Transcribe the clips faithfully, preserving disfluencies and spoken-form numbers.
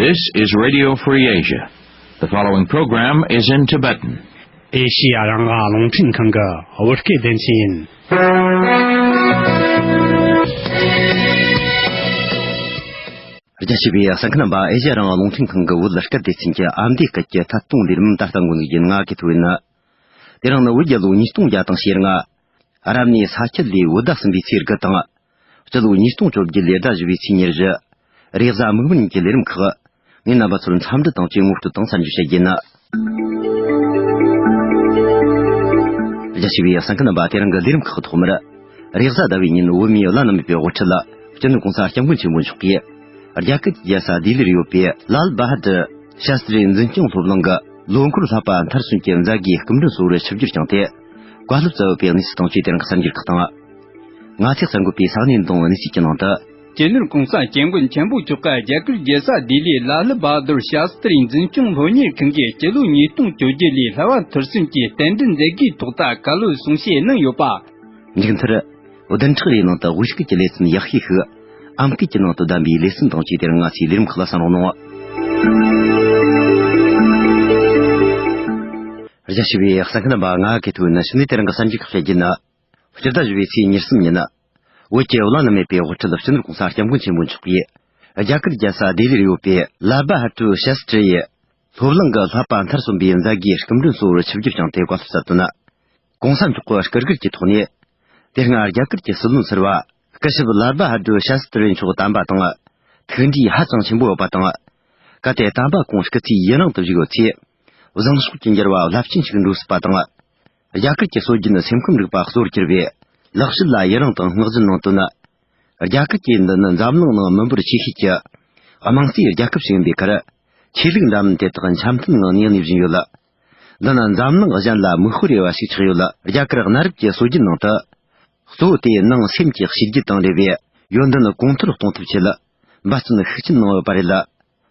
This is Radio Free Asia. The following program is in Tibetan. ཨེ་ཤི་ཡ་རང་དབང་རླུང་འཕྲིན་ཁང་གི་བོད་སྐད་སྡེ་ཚན་ཡིན། རྒྱ་ཆེ་བའི་གསན་མཁན་རྣམ་པ། ཨེ་ཤི་ཡ་རང་དབང་རླུང་འཕྲིན་ཁང་གི་བོད་སྐད་སྡེ་ཚན་གྱི་ཨ་མདོའི་སྐད་ཀྱི་ཐད་གཏོང་ལས་རིམ་ད་ལྟ་འགོ་འཛུགས་ཡིན། ང་གི་ཐུ་ཡིན། དེ་རིང་ནི་བོད་རྒྱལ་ལོ་ཉིས་སྟོང་བརྒྱ་དང་ཞེ་ལྔ། རབ་གནས་ས་ཁྱི་ལོའི་བོད་ཟླ་གསུམ་པའི་ཚེས་དགུ་དང་། སྤྱི་ལོ་ཉིས་སྟོང་བཅོ་བརྒྱད་ལོའི་ཟླ་བཞི་པའི་ཚེས་ཉེར་བཞི། རེས་གཟའ་མིག་དམར་ཉིན་གྱི་ལས་རིམ་ཁག་ངས་རྣམ་པ་ཚོར་འཚམས་འདྲི་དང་བཅས་ངོ་སྤྲོད་དང་གསར་འགྱུར་བཤད་རྒྱུ་ཡིན། རྒྱ་ཆེ་བའི་གསན་མཁན་རྣམ་པ། དེ་རིང་གི་ལས་རིམ་ཁག་ཐོག་མར། རེས་གཟའ་ཟླ་བའི་ཉིན་བོད་མིའི་བླ་ན་མེད་པའི་དབུ་ཁྲིད། སྤྱི་ནོར་གོང་ས་སྐྱབས་མགོན་ཆེན་པོ་མཆོག་གིས། རྒྱ་སྐད་ཀྱི་རྒྱལ་ས་ལྡི་ལིར་ཡོད་པའི་ལཱལ་བྷ་ཧ་ཏུར་ཤཱསྟྲིའི་འཛིན་སྐྱོང་སློབ་གླིང་གི་ལོ་འཁོར་བསླབ་པ་མཐར་སོན་གྱི་མཛད་སྒོའི་སྐུ་མགྲོན་གཙོ་བོར་ཆིབས་བསྒྱུར་བསྐྱངས་ཏེ། བཀའ་སློབ་སྩལ་ཡོད་པའི་གནས་ཚུལ་དང་བཅས་དེ་རིང་གི་གསར་འགྱུར་ཁག་དང་། ང་ཚོས་གསར་འགོད་པའི་ས་གནས་དང་གནས་ཚུལ་གྱི་ནང་དུ། སྤྱི་ནོར་གོང་ས་སྐྱབས་མགོན་ཆེན་པོ་མཆོག་གིས་རྒྱ་གར་རྒྱལ་ས་ལྡི་ལིའི་ལཱལ་བྷ་དུར་ཤཱསྟྲིའི་འཛིན་སྐྱོང་སློབ་གཉེར་ཁང་གི་སྤྱི་ལོ་ཉིས་སྟོང་བཅོ་བརྒྱད་ལོའི་བསླབ་པ་མཐར་སོན་གྱི་རྟེན་འབྲེལ་མཛད་སྒོའི་ཐོག་ད་བཀའ་སློབ་གསུང་བཤད་གནང་ཡོད་པ། མཇུག་མཐར། བདུན་ཕྲག་རེའི་ནང་དུ་དབུས་སྐད་ཀྱི་ལེ་ཚན་ཡག་ཤོས་ཤིག་ཨམ་སྐད་ཀྱི་ནང་དུ་བདམས་པའི་ལེ་ཚན་དང་བཅས་དེ་རིང་ང་ཚོའི་ལས་རིམ་ཁག་ལ་གསན་རོགས་གནང་། རྒྱ་ཆེ་བའི་གསན་མཁན་རྣམ་པ། ང་གི་ཐུ་ཡིན། གཞུག་ནས་དེ་རིང་གི་གསར་འགྱུར་ཁག་བཤད་རྒྱུ་ཡིན། སྤྱི་ཟླ་བཞི་པའི་ཚེས་ཉེར་གསུམ་ཉིན། བོད་ཀྱི་བླ་ན་མེད་པའི་དབུ་ཁྲིད་སྤྱི་ནོར་གོང་ས་སྐྱབས་མགོན་ཆེན་པོ་མཆོག་གིས། རྒྱ་གར་རྒྱལ་ས་ལྡི་ལིར་ཡོད་པའི་ལཱལ་བྷ་ཧ་ཏུར་ཤཱསྟྲིའི་སློབ་གླིང་གི་བསླབ་པ་མཐར་སོན་པའི་མཛད་སྒོའི་སྐུ་མགྲོན་གཙོ་བོར་ཆིབས་བསྒྱུར་བསྐྱངས་ཏེ་བཀའ་སློབ་སྩལ་དོན། གོང་ས་མཆོག་གི་སྐུ་སྒེར་གྱི་ཐོག་ནས། དེ་སྔ་རྒྱ་གར་གྱི་སྲིད་བློན་ཟུར་པ་སྐུ་ཞབས་ལཱལ་བྷ་ཧ་ཏུར་ཤཱསྟྲི་མཆོག་དམ་པ་དང་། ཐུགས་འདྲིས་ཧ་ཅང་ཆེན་པོ་ཡོད་པ་དང་། གལ་ཏེ་དམ་པ་ཁོང་སྐུ་ཚེ་ཡུན་རིང་དུ་བཞུགས་ཡོད་ཚེ། བཟང་ཕྱོགས་ཀྱི་འགྱུར་བ་རླབས་ཆེན་ཞིག་འགྲོ་སྲིད་པ་དང་། རྒྱ་གར་གྱི་སྲོལ་རྒྱུན་སེམས་ཁམས་རིག་པ་གཙོ་བོར་གྱུར་པའི་ལེགས་བཤད་ལ་ཡི་རང་དང་བསྔགས་བརྗོད་གནང་དོན། རྒྱ་གར་གྱི་འདི་ནི་འཛམ་གླིང་ནང་མི་འབོར་ཆེ་ཤོས་ཀྱི་དམངས་གཙོའི་རྒྱལ་ཁབ་ཞིག་ཡིན་པའི་ཁར། ཆོས་ལུགས་འདྲ་མིན་དེ་དག་འཆམ་མཐུན་ངང་གནས་ནས་བཞིན་ཡོད། འདི་ནི་འཛམ་གླིང་གཞན་ལ་མིག་དཔེ་རེ་བ་ཞིག་ཆགས་ཡོད། རྒྱ་གར་གནའ་རབས་ཀྱི་སྲོལ་རྒྱུན་ནང་དུ། གཙོ་བོ་དེ་ནང་སེམས་ཀྱི་གཤིས་རྒྱུད་དང་འབྲེལ་བའི་ཡོན་ཏན་གོང་མཐོར་གཏོང་ཐབས་ཆེད། འབད་བརྩོན་ཤུགས་ཆེན་གནང་ཡོད་པ་རེད།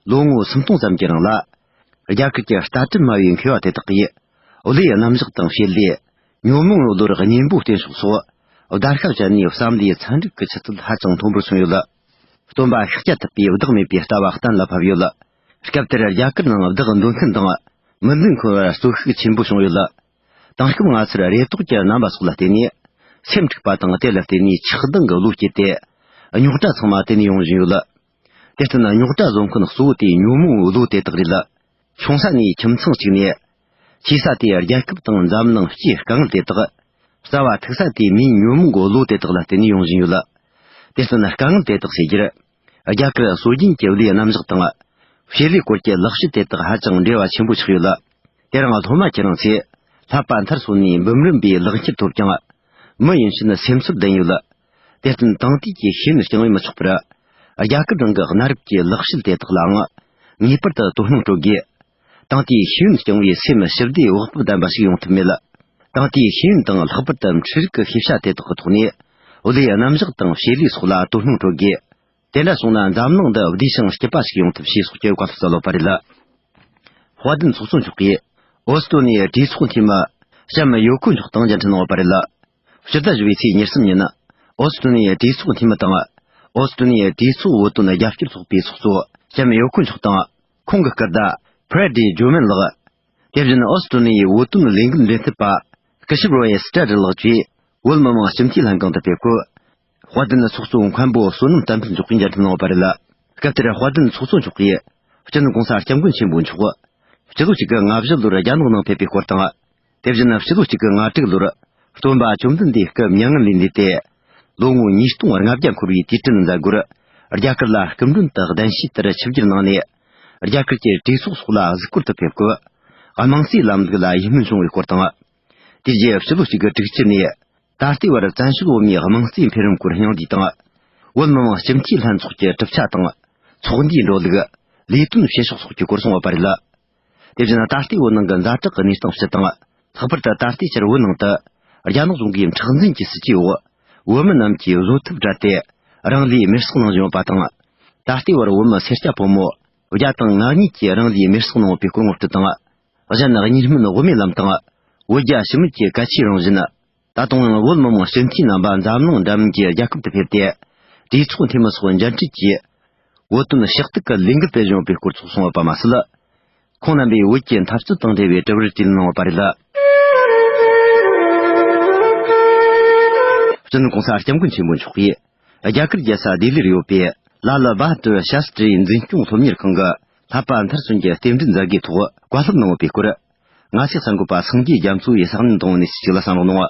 ལོ་ངོ་སུམ་སྟོང་ཙམ་གྱི་རིང་ལ། རྒྱ་གར་གྱི་ལྟ་གྲུབ་སྨྲ་བའི་མཁས་པ་དེ་དག་གིས། བློའི་རྣམ་གཞག་དང་བྱེད་ལས། ཉོན་མོངས་བློར་གཉེན་པོ་བསྟེན་ཕྱོགས་སོགས། བརྡར་ཤ་བཅད་ནས་བསམ་བློའི་ཚན་རིག་གི་ཆུ་ཚད་ཧ་ཅང་མཐོན་པོར་སོང་ཡོད། སྟོན་པ་ཤཱཀྱ་ཐུབ་པས་བདག་མེད་པའི་ལྟ་བ་གཏན་ལ་ཕབ་ཡོད། སྐབས་དེར་རྒྱ་གར་ནང་བདག་འདོད་མཁན་དང་མི་འདོད་མཁན་བར་རྩོད་ཤུགས་ཆེན་པོ་བྱུང་ཡོད། དེང་སྐབས་ང་ཚོར་རེ་དོགས་ཀྱི་རྣམ་པ་སོགས་ལ་བརྟེན་ནས། སེམས་འཁྲུག་པ་དང་། དེ་ལ་བརྟེན་ནས་ཆགས་སྡང་གི་བློ་སྐྱེས་ཏེ། རྙོག་དྲ་ཚང་མ་དེ་ནས་ཡོང་བཞིན་ཡོད། དེར་བརྟེན་རྙོག་དྲ་བཟོ་མཁན་གཙོ་བོ་དེ་ཉོན་མོངས་བློ་དེ་དག་རེད། ཆུང་ས་ནས་ཁྱིམ་ཚང་གཅིག་ནས། ཆེ་ས་དེ་རྒྱལ་ཁབ་དང་འཛམ་གླིང་སྤྱིའི་དཀའ་ངལ་དེ་དག་རྩ་བ་ཐུག་ས་དེ་མིའི་ཉོན་མོངས་ཀྱི་བློ་དེ་དག་ལ་བརྟེན་ནས་ཡོང་བཞིན་ཡོད། དེར་བརྟེན་དཀའ་ངལ་དེ་དག་སེལ་རྒྱུར། རྒྱ་གར་སྲོལ་རྒྱུན་གྱི་བློའི་རྣམ་གཞག་དང་། བྱེད་ལས་སྐོར་གྱི་ལེགས་བཤད་དེ་དག་ཧ་ཅང་འབྲེལ་བ་ཆེན་པོ་ཆགས་ཡོད། དེ་རིང་སློབ་མ་ཁྱེད་རང་ཚོས་བསླབ་པ་མཐར་སོན་ནས་འབུམ་རམས་པའི་ལག་ཁྱེར་ཐོབ་ཀྱང་། མི་ཡིན་ཕྱིན་སེམས་ཚོར་ལྡན་ཡོད། དེར་བརྟེན་དེང་དུས་ཀྱི་ཤེས་ཡོན་རྐྱང་བས་མི་ཆོག་པར། རྒྱ་གར་རང་གི་གནའ་རབས་ཀྱི་ལེགས་བཤད་དེ་དག་ལའང་ངེས་པར་དུ་དོ་སྣང་སྤྲོད་དགོས། དེང་དུས་ཤེས་ཡོན་རྐྱང་བས་སེམས་ཞི་བདེ་བག་ཕེབས་ལྡན་པ་ཞིག་ཡོང་ཐུབ་མེད། དེང་དུས་ཤེས་ཡོན་དང་ལྷག་པར་དུ་འཕྲུལ་རིག་གི་ཤེས་བྱ་དེ་དག་གི་ཐོག་ནས། བློའི་རྣམ་གཞག་དང་བྱེད་ལས་སོགས་ལ་དོ་སྣང་སྤྲོད་དགོས། དེ་འདྲ་སོང་ན་འཛམ་གླིང་འདི་བདེ་ཞིང་སྐྱིད་པ་ཞིག་ཡོང་ཐབས་ཞེས་སོགས་ཀྱི་བཀའ་སློབ་སྩལ་ཡོད་པ་རེད། དཔལ་ལྡན་ཚོགས་གཙོ་མཆོག་གིས་ཨོ་སི་ཀྲོ་ནི་ཡའི་གྲོས་ཚོགས་འཐུས་མི་ལྕམ་ཡོ་ཀོ་མཆོག་དང་མཇལ་འཕྲད་གནང་ཡོད་པ་རེད། སྤྱི་ཟླ་བཞི་པའི་ཚེས་ཉེར་གསུམ་ཉིན། ཨོ་སི་ཀྲོ་ནི་ཡའི་གྲོས་ཚོགས་འཐུས་མི་དང་། ཨོ་སི་ཀྲོ་ནི་ཡའི་གྲོས་ཚོགས་བོད་དོན་རྒྱབ་སྐྱོར་ཚོགས་པའི་ཚོགས་གཙོ་ལྕམ་ཡོ་ཀོ་མཆོག་དང་། ཁོང་གི་སྐུ་ཟླ་ཕྲེད་ཌི་ཇོ་མན་ལགས། དེ་བཞིན་ཨོ་སི་ཀྲོ་ནི་ཡའི་བོད་དོན་ལས་འགུལ་འབྲེལ་མཐུད་པ་སྐུ་ཞབས་རོ་ཡེ་སི་ཏྲ་ཌི་ལགས་བཅས་བོད་མི་མང་སྤྱི་འཐུས་ལྷན་ཁང་དུ་ཕེབས་སྐབས། དཔལ་ལྡན་ཚོགས་གཙོ་མཁན་པོ་བསོད་ནམས་བསྟན་འཕེལ་མཆོག་གིས་མཇལ་འཕྲད་གནང་ཡོད་པ་རེད། སྐབས་དེར་དཔལ་ལྡན་ཚོགས་གཙོ་མཆོག་གིས་སྤྱི་ནོར་གོང་ས་སྐྱབས་མགོན་ཆེན་པོ་མཆོག་སྤྱི་ལོ་གཅིག་དགུ་ལྔ་བཞི་ལོར་རྒྱ་ནག་ནང་ཕེབས་པའི་སྐོར་དང་། དེ་བཞིན་སྤྱི་ལོ་གཅིག་དགུ་ལྔ་དྲུག་ལོར་སྟོན་པ་བཅོམ་ལྡན་འདས་སྐུ་མྱ་ངན་ལས་འདས་ཏེ། ལོ་ངོ་ཉིས་སྟོང་ལྔ་བརྒྱ་འཁོར་བའི་དུས་དྲན་མཛད་སྒོར་རྒྱ་གར་ལ་སྐུ་མགྲོན་དུ་གདན་ཞུས་ལྟར་ཆིབས་བསྒྱུར་གནང་ནས། རྒྱ་གར་གྱི་གྲོས་ཚོགས་སོགས་ལ་གཟིགས་སྐོར་དུ་ཕེབས་སྐབས། དམངས་གཙོའི་ལམ་ལུགས་ལ་ཡིད་སྨོན་བྱུང་བའི་སྐོར་དང་། དེ་རྗེས་ཕྱི་ལོ་གཅིག་དགུ་དྲུག་ཅུ་ནས་ད་ལྟའི་བར་བཙན་བྱོལ་བོད་མིའི་དམངས་གཙོའི་འཕེལ་རིམ་སྐོར་སྙིང་བསྡུས་དང་། བོད་མི་མང་སྤྱི་འཐུས་ལྷན་ཚོགས་ཀྱི་གྲུབ་ཆ་དང་། ཚོགས་འདུའི་འགྲོ་ལུགས། ལས་དོན་བྱེད་ཕྱོགས་སོགས་ཀྱི་སྐོར་གསུངས་ཡོད་པ་རེད། དེ་བཞིན་ད་ལྟའི་བོད་ནང་གི་ཛ་དྲག་གི་གནས་སྟངས་སྤྱི་དང་། ལྷག་པར་དུ་ད་ལྟའི་ཆར་བོད་ནང་དུ་རྒྱ་ནག་གཞུང་གིས་མཁྲེགས་འཛིན་གྱི་སྲིད་ཇུས་འོག་བོད་མི་རྣམས་ཀྱིས་བཟོད་ཐབས་བྲལ་ཏེ་རང་ལུས་མེར་སྲེག་གནང་བཞིན་ཡོད་པ་དང་། ད་ལྟའི་བར་བོད་མི་སེར་སྐྱ་ཕོ་མོ་བརྒྱ་དང་ང་གཉིས་ཀྱིས་རང་ལུས་མེར་སྲེག་གནང་ཡོད་པའི་སྐོར་ངོ་སྤྲོད་དང་། གཞན་གཉིས་སྨན་དབུ་མའི་ལམ་དང་། བོད་རྒྱ་ཞི་མོལ་གྱི་གལ་ཆེའི་རང་བཞིན། ད་དུང་ཡང་བོད་མི་མང་སྤྱི་འཐུས་རྣམ་པ་འཛམ་གླིང་འདྲ་མིན་གྱི་རྒྱལ་ཁབ་ཏུ་ཕེབས་ཏེ། གྲོས་ཚོགས་འཐུས་མི་སོགས་མཇལ་འཕྲད་ཀྱིས། བོད་དོན་ཕྱག་བཏིག་གི་ལས་འགུལ་སྤེལ་བཞིན་ཡོད་པའི་སྐོར་སོགས་གསུངས་ཡོད་པ་མ་ཟད། ཁོང་རྣམ་པས་བོད་ཀྱི་འཐབ་རྩོད་དང་འབྲེལ་བའི་དྲི་བར་དྲིས་ལན་གནང་ཡོད་པ་རེད། སྤྱི་ནོར་གོང་ས་སྐྱབས་མགོན་ཆེན་པོ་མཆོག་གིས་རྒྱ་གར་རྒྱལ་ས་ལྡི་ལིར་ཡོད་པའི་ལ་ལ་བྷ་དུར་ཤཱ་སྟྲིའི་འཛིན་སྐྱོང་སློབ་གཉེར་ཁང་གི་བསླབ་པ་མཐར་སོན་གྱི་རྟེན་འབྲེལ་མཛད་སྒོའི་ཐོག་བཀའ་སློབ་གནང་ཡོད་པའི་སྐོར། ང་ཚོའི་གསར་འགོད་པ་སངས་རྒྱས་རྒྱ་མཚོ་ཡིས་གསར་རྙིང་བཏང་བ་ནས་ཞིག་ལ་གསན་རོགས་གནང་།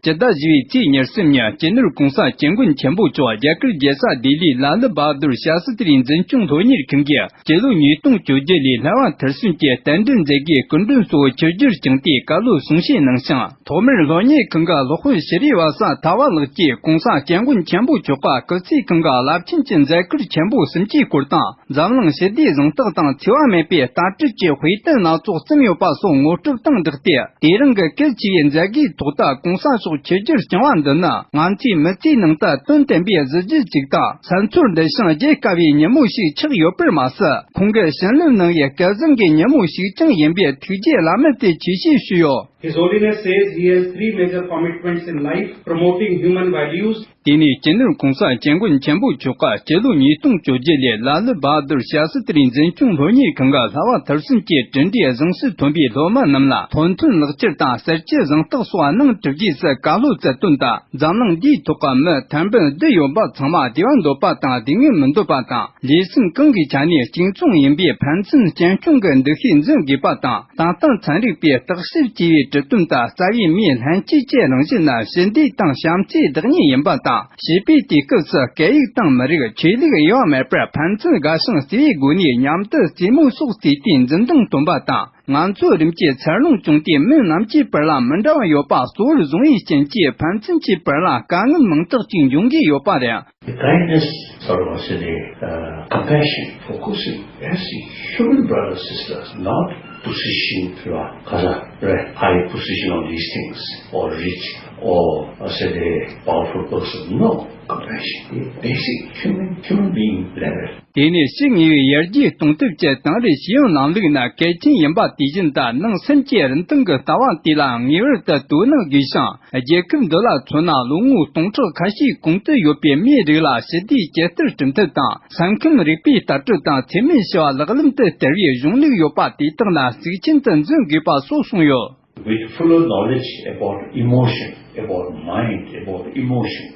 སྤྱི་ཟླ་བཞི་པའི་ཚེས་ཉེར་གསུམ་ཉིན་སྤྱི་ནོར་གོང་ས་སྐྱབས་མགོན་ཆེན་པོ་མཆོག་རྒྱ་གར་རྒྱལ་ས་ལྡི་ལིའི་ལ་ལ་བྷ་དུར་ཤཱ་སི་ཏྲིའི་འཛིན་སྐྱོང་སློབ་གཉེར་ཁང་གིས་སྤྱི་ལོ་ཉིས་སྟོང་བཅོ་བརྒྱད་ལོའི་བསླབ་པ་མཐར་སོན་གྱི་རྟེན་འབྲེལ་མཛད་སྒོའི་སྐུ་མགྲོན་གཙོ་བོ་ཆོས་རྒྱལ་བསྐྱངས་ཏེ་བཀའ་སློབ་གསུང་བཤད་གནང་ཞིང་། ཐོག་མར་སློབ་གཉེར་ཁང་གི་སློབ་དཔོན་ཤྲི་རི་ཝ་ས་ཐ་བ་ལགས་ཀྱིས་གོང་ས་སྐྱབས་མགོན་ཆེན་པོ་མཆོག་གི་སྐུ་ཚེ་ཁང་གི་རླབས་ཆེན་གྱི་མཛད་ཁུར་ཆེན་པོ་གསུམ་གྱི་སྐོར་དང་། འཛམ་གླིང་ཞི་བདེའི་གཟེངས་རྟགས་དང་འཚེ་བ་མེད་པའི་ལྟ་གྲུབ་ཀྱི་དཔེ་སྟོན་སྣ་ཚོགས་བརྩམས་ཡོད་པ་སོགས་ངོ་སྤྲོད་དང་སྦྲགས་ཏེ། དེ་རིང་གི་གལ་ཆེ་བའི་མཛད་སྒོའི་ཐོག་ཏུ་གོང་ས་མཆོག་ཆོས་རྒྱལ་བསྐྱངས་པ་འདི་ནི་ང་ཚོའི་མི་ཚེའི་ནང་དུ་དོན་དམ་པའི་གཟི་བརྗིད་ཅིག་དང་། སེམས་ཚོར་འདི་ཤིང་བརྗེད་དཀའ་བའི་ཉིན་མོ་ཞིག་ཆགས་ཡོད་པར་མ་ཟད། ཁོང་གི་བྱིན་རླབས་གནང་བའི་སྐལ་བཟང་གི་ཉིན་མོ་ཞིག་ཀྱང་ཡིན་པའི་ཐུགས་རྗེ་བླ་མེད་དུ་ཆེ་ཞུ་ཞུས་ཡོད། His Holiness says he has three major commitments in life, promoting human values, དེ་ནས་སྤྱི་ནོར་གོང་ས་སྐྱབས་མགོན་ཆེན་པོ་མཆོག་གིས་སྤྱི་ལོ་ཉིས་སྟོང་བཅོ་བརྒྱད་ལོའི་ལ་ལུ་བྷ་དུར་ཤཱ་སི་ཏྲིའི་འཛིན་སྐྱོང་སློབ་གཉེར་ཁང་གི་བསླབ་པ་མཐར་སོན་གྱི་གྲུབ་འབྲས་གཟེངས་སུ་ཐོན་པའི་སློབ་མ་རྣམས་ལ་ཐོབ་ཐང་ལག་ཁྱེར་དང་གསལ་བྱེད་གཟེངས་རྟགས་སོགས་གནང་གྲུབ་རྗེས་སུ་བཀའ་སློབ་སྩལ་དོན་དང་། འཛམ་གླིང་འདིའི་ཐོག་གི་མི་ཐེར་འབུམ་བདུན་ཡོད་པ་ཚང་མ་བདེ་བ་འདོད་པ་དང་སྡུག་བསྔལ་མི་འདོད་པ་དང་། ལུས་སེམས་གང་གི་ཆ་ནས་གཅིག་མཚུངས་ཡིན་པའི་ཕན་ཚུན་གཅེན་སྐྱོང་གི་འདུ་ཤེས་འཛིན་དགོས་པ་དང་། ད་ལྟ་ཚན་རིག་པས་བརྟག་ཞིབ་བྱས་པའི་གྲུབ་དོན་ལྟར། རྩ་བའི་མིའི་ལྷན་སྐྱེས་ཀྱི་རང་བཞིན་ནི་ཞི་བདེ་དང་བྱམས་བརྩེའི་བདག་ཉིད་ཡིན་པ་དང་། བྱིས་པའི་དུས་སྐབས་སུ་སྐད་ཡིག་དང་མི་རིགས། ཆོས་ལུགས་དབྱེ་བ་མེད་པར་ཕན་ཚུན་དགའ་ཞིང་བརྩེ་བའི་སྒོ་ནས་མཉམ་དུ་རྩེད་མོ་སོགས་རྩེས་ཏེ་འཛིན་སྟངས་སྟོན་པ་དང་། ང་ཚོ་རིམ་གྱིས་འཚར་ལོངས་བྱུང་སྟེ་མི་རྣམས་ཀྱི་བར་ལ་མི་འདྲ་བ་ཡོད་པ་གཙོ་བོར་བཟུང་བའི་རྐྱེན་གྱིས་ཕན་ཚུན་གྱི་བར་ལ་དཀའ་ངལ་མང་དག་ཅིག་འབྱུང་གི་ཡོད་པ་རེད། The kindness, sort of, I say, the uh, compassion, focusing as a human brother, sisters, not position, right? High position on these things, or rich, or I say, the powerful person. No, compassion, the basic human, human being level. དེ་ནས་ཕྱི་དངོས་པོའི་ཡར་རྒྱས་གཏོང་ཐབས་ཀྱི་དེང་རབས་ཤེས་ཡོན་ལམ་ལུགས་ནི་གལ་ཆེན་ཡིན་པ་དེ་བཞིན་དུ། ནང་སེམས་ཀྱི་རིན་ཐང་གི་ལྟ་བ་དེ་ལ་ངེས་པར་དུ་དོ་སྣང་དགོས་ཤིང་། རྒྱལ་ཁབ་འདི་ལ་མཚོན་ན། ལོ་ངོ་སྟོང་ཕྲག་ཁ་ཤས་གོང་དུ་ཡོད་པའི་མིའི་རིགས་ལ་ཞི་བདེའི་ཇི་ལྟར་བསྐྲུན་ཐབས་དང་། ས་ཁམས་རིག་པའི་ལྟ་གྲུབ་དང་འཚེ་མེད་ཞི་བ་ལག་ལེན་དུ་བསྟར་བའི་གཞུང་ལུགས་ཡོད་པ་དེ་དག་ལ་གཙིགས་ཆེན་དུ་འཛིན་དགོས་པ་སོགས་གསུངས་ཡོད། With fuller knowledge about emotion, about mind, about emotion,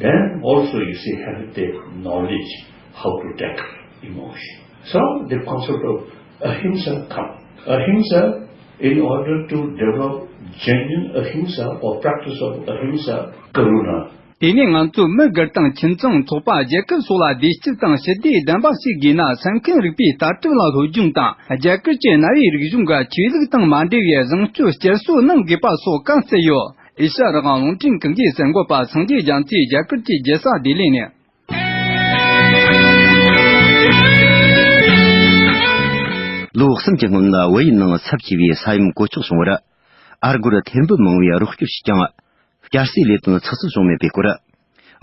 then also you see have the knowledge how to tackle emotion. So the concept of ahimsa come. Ahimsa, in order to develop genuine ahimsa or practice of ahimsa, karuna, དེ་ནས་ང་ཚོས་མི་སྒེར་དང་ཁྱིམ་ཚང་། ཚོགས་པ། རྒྱལ་ཁབ་སོགས་ལ་བདེ་སྐྱིད་དང་ཞི་བདེའི་བདེན་པ་ཞིག་དགོས་ན། ས་ཁམས་རིག་པའི་ལྟ་གྲུབ་ལ་སློབ་སྦྱོང་དང་། རྒྱ་གར་གྱི་གནའ་བོའི་རིག་གཞུང་གི་ཆོས་ལུགས་དང་མ་འབྲེལ་བའི་བཟང་སྤྱོད་བསྐྱར་གསོ་གནང་དགོས་པ་སོགས་བཀའ་སྩལ་ཡོད། ཨེ་ཤ་ཡ་རང་དབང་རླུང་འཕྲིན་ཁང་གི་གསར་འགོད་པ་སངས་རྒྱས་རྒྱ་མཚོས་རྒྱ་གར་གྱི་རྒྱལ་ས་ལྡི་ལི་ནས། ལོ་གསུམ་གྱི་སྔོན་ལ་བལ་ཡུལ་ནང་ཚབས་ཆེ་བའི་ས་ཡོམ་གོད་ཆག་བྱུང་བར། ཨ་སྒོར་ཐེར་འབུམ་མང་བའི་རོགས་སྐྱོར་ཞིག་ཀྱང་། སྐྱར་གསོའི་ལས་དོན་ཚགས་ཚུད་བྱུང་མེད་པའི་སྐོར།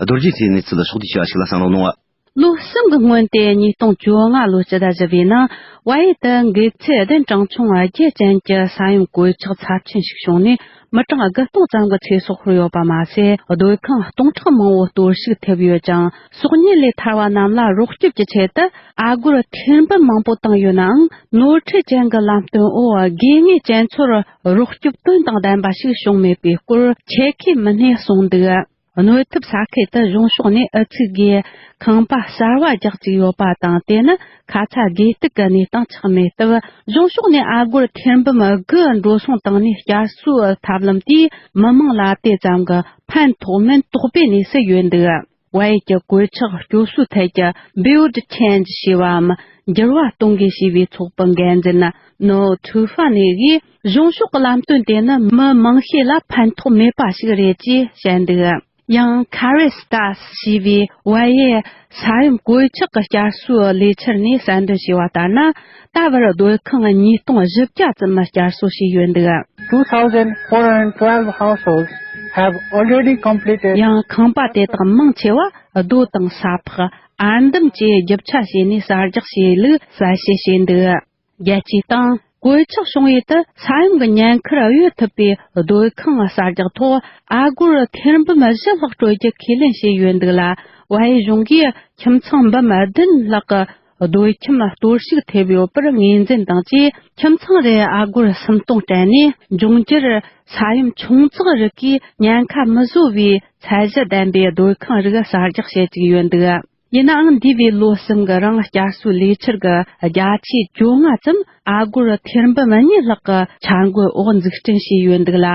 རྡོ་རྗེ་ཚེ་གནས་ཚུལ་ཕྱོགས་བསྡུས་བྱས་པ་ཞིག་ལ་གསན་རོགས་གནང་། ལོ་གསུམ་གྱི་སྔོན་ཏེ་ཉིས་སྟོང་བཅོ་ལྔ་ལོའི་སྤྱི་ཟླ་བཞི་པའི་ནང་། བལ་ཡུལ་དུ་འགོས་ཚད་བདུན་གྲངས་ཆུང་བརྒྱད་ཅན་གྱི་ས་ཡོམ་གོད་ཆག་ཚབས་ཆེན་ཞིག་བྱུང་ནས། མི་གྲངས་དགུ་སྟོང་ཙམ་གྱི་ཚེ་སྲོག་ཤོར་ཡོད་པ་མ་ཟད། སྡོད་ཁང་སྟོང་ཕྲག་མང་བོ་གཏོར་བཤིག་ཐེབས་ཡོད་ཅིང་། སྲོག་ཉེན་ལས་ཐར་བ་རྣམས་ལ་རོགས་སྐྱོབ་ཀྱི་ཆེད་དུ་ཨ་སྒོར་ཐེར་འབུམ་མང་པོ་བཏང་ཡོད་ནའང་། ནོར་འཁྲུལ་ཅན་གྱི་ལམ་སྟོན་འོག་དགོས་ངེས་ཅན་ཚོར་རོགས་སྐྱོབ་དོན་དང་ལྡན་པ་ཞིག་བྱུང་མེད་པའི་སྐོར་ཆེད་མཁས་མི་སྣས་གསུངས་འདུག། གནོད་ཐེབས་ས་ཁུལ་དུ་གཞུང་ཕྱོགས་ནས་ཨུ་ཚུགས་ཀྱིས་ཁང་པ་གསར་བ་རྒྱག་བཅུག་ཡོད་པ་དང་། དེ་ནི་ཁ་ཚ་དགོས་གཏུགས་ཀྱི་གནས་སྟངས་ཆགས་མེད་སྟབས། གཞུང་ཕྱོགས་ནས་ཨ་སྒོར་ཐེར་འབུམ་དགུ་འགྲོ་སོང་བཏང་ནས་བསྐྱར་གསོའི་ཐབས་ལམ་དེས་མི་དམངས་ལ་དེ་ཙམ་གྱི་ཕན་ཐོགས་མིན་དོགས་པའི་གནས་སུ་ཡོད་འདུག། བལ་ཡུལ་གྱི་གོད་ཆག་སྐྱོབ་གསོའི་ཐད་ཀྱི་Build Change ཞེས་པའམ། འགྱུར་བ་གཏོང་དགོས་ཞེས་པའི་ཚོགས་པའི་འགན་འཛིན་ནོ་ཐུ་ཧྥ་ནེ་གིས། གཞུང་ཕྱོགས་ཀྱི་ལམ་སྟོན་དེ་ནི་མི་མང་ཤས་ལ་ཕན་ཐོགས་མེད་པ་ཞིག་རེད་ཅེས་བཤད་འདུག། ཡང་Caritas ཞེས་པའི་བལ་ཡུལ་ས་ཡོམ་གོད་ཆག་གི་བསྐྱར་གསོའི་ལས་འཆར་ནས་གསལ་འདོན་བྱས་པ་ལྟར་ན། ད་བར་སྡོད་ཁང་ཉིས་སྟོང་བཞི་བརྒྱ་ཙམ་བསྐྱར་གསོ་བྱས་ཡོད་འདུག། Two thousand four hundred twelve households have already completed. ཡང་ཁང་པ་དེ་དག་མང་ཆེ་བ་རྡོ་དང་ས་ཕག་ཨར་འདམ་བཅས་རྒྱུ་ཆ་བྱས་ནས་གསར་རྒྱག་བྱས་ལུགས་གསལ་བཤད་བྱས་འདུག། རྒྱལ་སྤྱིའི་སྟེང་གོད་ཆག་བྱུང་ཡུལ་དུ་ས་ཡོམ་གྱི་ཉེན་ཁར་གཡོལ་ཐུབ་པའི་སྡོད་ཁང་གསར་རྒྱག་ཐོག་ཨ་སྒོར་ཐེར་འབུམ་བཞི་ལྷག་སྤྲོད་རྒྱུ་ཁས་ལེན་བྱས་ཡོད་འདུག་ལ། བལ་ཡུལ་གཞུང་གིས་ཁྱིམ་ཚང་འབུམ་བདུན་ལྷག་གི་ སྡོད་ཁྱིམ་གཏོར་བཤིག་ཐེབས་ཡོད་པར་ངོས་འཛིན་དང་བཅས། ཁྱིམ་ཚང་རེར་ཨ་སྒོར་སུམ་སྟོང་སྤྲད་ནས། འབྱུང་འགྱུར་ས་ཡོམ་ཆུང་ཙག་རིགས་ཀྱིས་ཉེན་ཁ་མི་བཟོ་བའི་ཚད་གཞི་ལྡན་པའི་སྡོད་ཁང་རིགས་གསར་རྒྱག་བྱེད་ཀྱི་ཡོད་འདུག། ཡིན་ནའང་། འདས་པའི་ལོ་གསུམ་གྱི་རིང་བསྐྱར་གསོའི་ལས་འཆར་གྱི་བརྒྱ་ཆ་བཅོ་ལྔ་ཙམ་ཨ་སྒོར་ཐེར་འབུམ་གཉིས་ལྷག་གི་འཆར་འགོད་འོག་འཛུགས་སྐྲུན་བྱས་ཡོད་འདུག་ལ།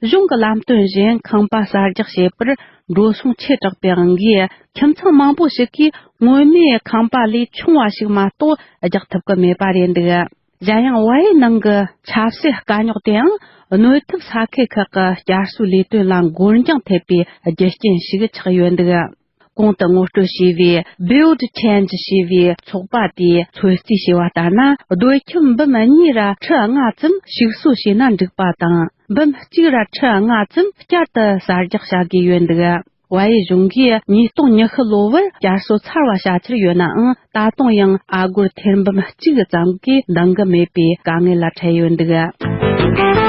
གཞུང་གི་ལམ་སྟོན་བཞིན་ཁང་པ་གསར་རྒྱག་བྱེད་པར་འགྲོ་སོང་ཆེ་དྲགས་པའི་དབང་གིས། ཁྱིམ་ཚང་མང་པོ་ཞིག་གིས་སྔོན་མའི་ཁང་པ་ལས་ཆུང་བ་ཞིག་མ་གཏོགས་རྒྱག་ཐུབ་ཀྱི་མེད་པ་རེད་འདུག། གཞན་ཡང་། བལ་ཡུལ་ནང་གི་ཆབ་སྲིད་དཀའ་རྙོག་དེའང་གནོད་ཐེབས་ས་ཁུལ་ཁག་གི་བསྐྱར་གསོའི་ལས་དོན་ལ་འགོར་འགྱངས་ཐེབས་པའི་རྒྱུ་རྐྱེན་ཞིག་ཆགས་ཡོད་འདུག། གོང་དུ་ངོ་སྤྲོད་བྱས་པའི་Build Change ཞེས་པའི་ཚོགས་པ་དེས་ཚོད་རྩིས་བྱས་པ་ལྟར་ན། སྡོད་ཁྱིམ་འབུམ་གཉིས་ར་ཁྲི་ལྔ་ཙམ་ཞིག་གསོ་བྱས་ན་འགྲིག་པ་དང་། འབུམ་གཅིག་ར་ཁྲི་ལྔ་ཙམ་བསྐྱར་དུ་གསར་རྒྱག་བྱ་དགོས་ཡོད་འདུག། བལ་ཡུལ་གཞུང་གིས་ཉིས་སྟོང་ཉི་ཤུ་ལོ་བར་བསྐྱར་གསོ་ཚར་བ་བྱ་འཆར་ཡོད་ནའང་། ད་དུང་ཡང་ཨ་སྒོར་ཐེར་འབུམ་གཅིག་ཙམ་གྱིས་འདང་གི་མེད་པའི་དཀའ་ངལ་ལ་འཕྲད་ཡོད་འདུག།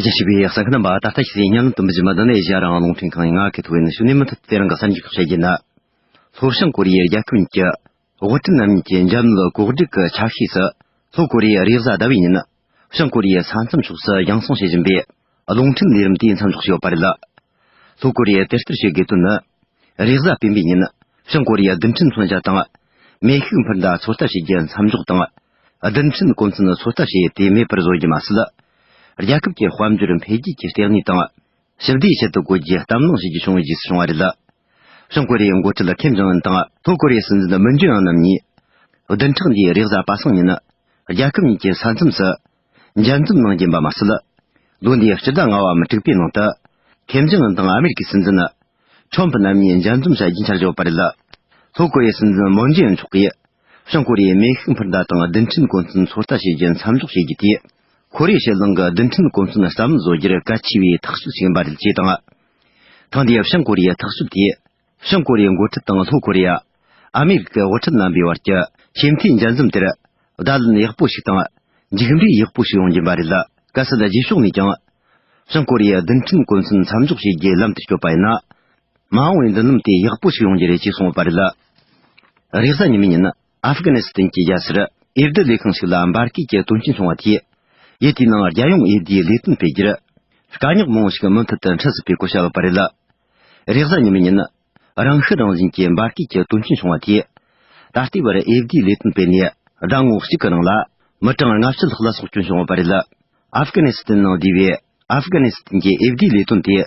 རྒྱ་ཆེ་བའི་གསན་མཁན་རྣམ་པ། ད་ལྟ་ཤེས་ཚེ་ཉམས་དུ་འབུལ་བཞིན་པ་འདི་ནི་ཨེ་ཤ་ཡ་རང་དབང་རླུང་འཕྲིན་ཁང་ཡིན། ང་གི་ཐོག་ནས་ཞུ་ནས་མུ་མཐུད་དེ་རང་གི་གསར་འགྱུར་ཁག་བཤད་རྒྱུ་ན། ལྷོ་བྱང་ཀོ་རི་ཡའི་རྒྱལ་ཁབ་གཉིས་ཀྱི་དབུ་ཁྲིད་རྣམ་གཉིས་ཀྱི་འཇམ་ལུགས་གོ་སྒྲིག་གི་ཆ་ཤས་སུ། ལྷོ་ཀོ་རི་ཡའི་རེས་གཟའ་ཟླ་བའི་ཉིན། བྱང་ཀོ་རི་ཡའི་ས་མཚམས་ཕྱོགས་སུ་ཡང་སྲུང་བྱེད་བཞིན་པའི་རླུང་འཕྲིན་ལས་རིམ་དེ་མཚམས་འཇོག་བྱས་ཡོད་པ་རེད། ལྷོ་ཀོ་རི་ཡས་དེ་ལྟར་བྱེད་དགོས་དོན་ནི། རེས་གཟའ་སྤེན་པའི་ཉིན། བྱང་ཀོ་རི་ཡའི་རྡུལ་ཕྲན་མཚོན་ཆ་དང་། མེ་ཤུགས་འཕུར་མདའ་ཚོད་ལྟ་བྱེད་རྒྱུ་མཚམས་འཇོག་དང་། རྡུལ་ཕྲན་གོ་མཚོན་ཚོད་ལྟ་བྱེད་ཡུལ་དེ་མེད་པར་བཟོ་རྒྱུ་མ་ཟད། རྒྱལ་ཁབ་ཀྱི་དཔལ་འབྱོར་འཕེལ་རྒྱས་ཀྱི་ལྟེ་གནས་དང་། ཞི་བདེའི་ཆེད་དུ་བཀོལ་རྒྱུའི་གཏམ་གླེང་བྱེད་རྒྱུ་བྱུང་བའི་རྗེས་སུ་བྱུང་བ་རེད། བྱང་ཀོ་རི་ཡའི་འགོ་ཁྲིད་ཁེམ་ཇོང་ཨུན་དང་ལྷོ་ཀོ་རི་ཡའི་སྲིད་འཛིན་མུན་ཇེ་ཨིན་རྣམ་གཉིས། བདུན་ཕྲག་འདིའི་རེས་གཟའ་པ་སངས་ཉིན། རྒྱལ་ཁབ་གཉིས་ཀྱི་ས་མཚམས་སུ་མཇལ་འཛོམས་གནང་རྒྱུ་ཡིན་པ་མ་ཟད། ལོ་འདིའི་སྤྱི་ཟླ་ལྔ་བའམ་དྲུག་པའི་ནང་དུ། ཁེམ་ཇོང་ཨུན་དང་ཨ་མེ་རི་ཁའི་སྲིད་འཛིན་ཁྲོམ་ཕུ་རྣམ་གཉིས་མཇལ་འཛོམས་བྱ་རྒྱུའི་འཆར་གཞི་ཡོད་པ་རེད། ལྷོ་ཀོ་རི་ཡའི་སྲིད་འཛིན་མུན་ཇེ་ཨིན་མཆོག་གིས། བྱང་ཀོ་རི་ཡའི་མེ་ཤུགས་འཕུར་མདའ་དང་རྡུལ་ཕྲན་གོ་མཚོན་ཚོད་ལྟ་བྱེད་རྒྱུ་མཚམས་འཇོག་བྱེད་རྒྱུ་དེས། ཁོ་རེ་ཡའི་ཕྱེད་གླིང་གི་རྡུལ་ཕྲན་གོ་མཚོན་རྩ་མེད་བཟོ་རྒྱུར་གལ་ཆེ་བའི་ཐག་གཅོད་ཞིག་ཡིན་པ་རེད་ཅེས་དང་། ཐེངས་འདིའི་བྱང་ཀོ་རི་ཡའི་ཐག་གཅོད་དེས། བྱང་ཀོ་རི་ཡའི་འགོ་ཁྲིད་དང་ལྷོ་ཀོ་རི་ཡ། ཨ་མེ་རི་ཀའི་དབུ་ཁྲིད་རྣམ་པའི་བར་གྱི་ཆེས་མཐོའི་མཇལ་འཛོམས་དེར། བརྡ་ལན་ཡག་པོ་ཞིག་དང་། མཇུག་འབྲས་ཡག་པོ་ཞིག་ཡོང་རྒྱུ་ཡིན་པ་རེད། གལ་སྲིད་རྗེས་ཕྱོགས་ནས་ཀྱང་། བྱང་ཀོ་རི་ཡའི་རྡུལ་ཕྲན་གོ་མཚོན་མཚམས་འཇོག་བྱེད་རྒྱུའི་ལམ་དུ་སྐྱོད་པ་ཡིན་ན། མ་འོངས་པའི་མདུན་ལམ་དེ་ཡག་པོ་ཞིག་ཡོང་རྒྱུ་རེད་ཅེས་གསུངས་ཡོད་པ་རེད། རེས་གཟའ་ཉི་མའི་ཉིན། ཨབ་གྷ་ནི་སི་ཐན་གྱི་རྒྱལ་སར་འོས་བསྡུ་ལས་ཁང་ཞིག་ལ་འབར་གས་ཀྱི་དོན་རྐྱེན་བྱུང་བ་དེས། ཡུལ་དེའི་ནང་རྒྱལ་ཡོངས་འོས་བསྡུའི་ལས་དོན་སྤེལ་རྒྱུར། དཀའ་རྙོག་མང་བོ་ཞིག་མུ་མཐུད་དུ་འཕྲད་སྲིད་པའི་སྐོར་བཤད་ཡོད་པ་རེད། རེས་གཟའ་ཉི་མའི་ཉིན། རང་ཤི་རང་བཞིན་གྱི་འབར་གས་ཀྱི་དོན་རྐྱེན་བྱུང་བ་དེས། ད་ལྟའི་བར་འོས་བསྡུའི་ལས་དོན་སྤེལ་ནས་ཟླ་ངོ་གཅིག་གི་རིང་ལ། མི་གྲངས་ལྔ་བཅུ་ལྷག་ལ་སྲོག་སྐྱོན་བྱུང་ཡོད་པ་རེད། ཨབ་གྷ་ནི་སི་ཐན་ནང་བསྡུས་པའི་ཨབ་གྷ་ནི་སི་ཐན་གྱི་འོས་བསྡུའི་ལས་དོན་དེ།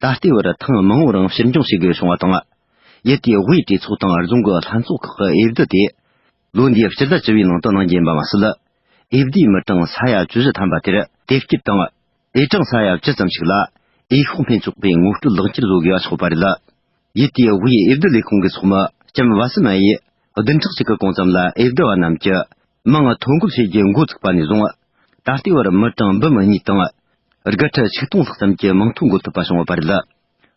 ད་ལྟའི་བར་ཐེངས་མང་བོའི་རིང་ཕྱིར་འགྱངས་བྱེད་དགོས་བྱུང་བ་དང་། ཡུལ་དེའི་དབུས་གྲོས་ཚོགས་དང་རྫོང་གི་ལྷན་ཚོགས་ཁག་གི་འོས་བསྡུ་དེ། ལོ་འདིའི་སྤྱི་ཟླ་བཅུ་བའི་ནང་དུ་གནང་རྒྱུ་ཡིན་པ་མ་ཟད། འོས་བསྡུའི་མི་གྲངས་ས་ཡ་བཅུ་བཞི་ཐམ་པ་དེར་དེབ་སྐྱེལ་དང་། འོས་གྲངས་ས་ཡ་བཅུ་ཙམ་ཞིག་ལ་འོས་ཤོག་འཕེན་ཆོག་པའི་ངོ་སྤྲོད་ལག་འཁྱེར་བཟོ་དགོས་པ་ཆགས་པ་རེད། ཡུལ་དེའི་དབུས་འོས་བསྡུ་ལས་ཁུངས་ཀྱི་ཚོགས་མི་ལྕམ་ཝ་སི་མ་ཡིས་བདུན་ཕྲག་གཅིག་གི་གོང་ཙམ་ལ་འོས་བསྡུ་བ་རྣམས་ཀྱི་མིང་ཐོ་འགོད་བྱེད་རྒྱུ་འགོ་བཙུགས་པ་ནས་བཟུང་། ད་ལྟའི་བར་མི་གྲངས་འབུམ་གཉིས་དང་། སྒར་ཁྲི་ཆིག་སྟོང་ལྷག་ཙམ་གྱི་མིང་ཐོ་འགོད་ཐུབ་པ་བྱུང་བ་རེད།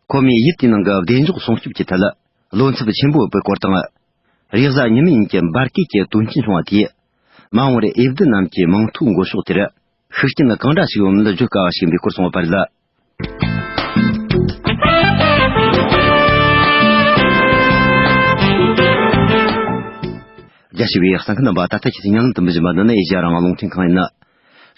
ཁོ་མོས་ཡུལ་དེའི་ནང་གི་བདེ་འཇགས་སྲུང་སྐྱོབ་ཀྱི་ཐད་བློ་འཚབ་ཆེན་པོ་ཡོད་པའི་སྐོར་དང་། རེས་གཟའ་ཉི་མའི་ཉིན་གྱི་འབར་གས་ཀྱི་དོན་རྐྱེན་བྱུང་བ་དེས། མ་འོངས་པར་འོས་བསྡུ་རྣམས་ཀྱི་མིང་ཐོ་འགོད་ཕྱོགས་དེར་ཤུགས་རྐྱེན་གང་འདྲ་ཞིག་ཡོང་མིན་བརྗོད་དཀའ་བ་ཞིག་ཡིན་པའི་སྐོར་གསུངས་ཡོད་པ་རེད། རྒྱ་ཆེ་བའི་གསན་མཁན་རྣམ་པ། ད་ལྟ་ཁྱེད་ཚོས་ཉན་ལམ་དུ་འབུལ་བཞིན་པ་འདི་ནི་ཨེ་ཤ་ཡ་རང་དབང་རླུང་འཕྲིན་ཁང་ཡིན།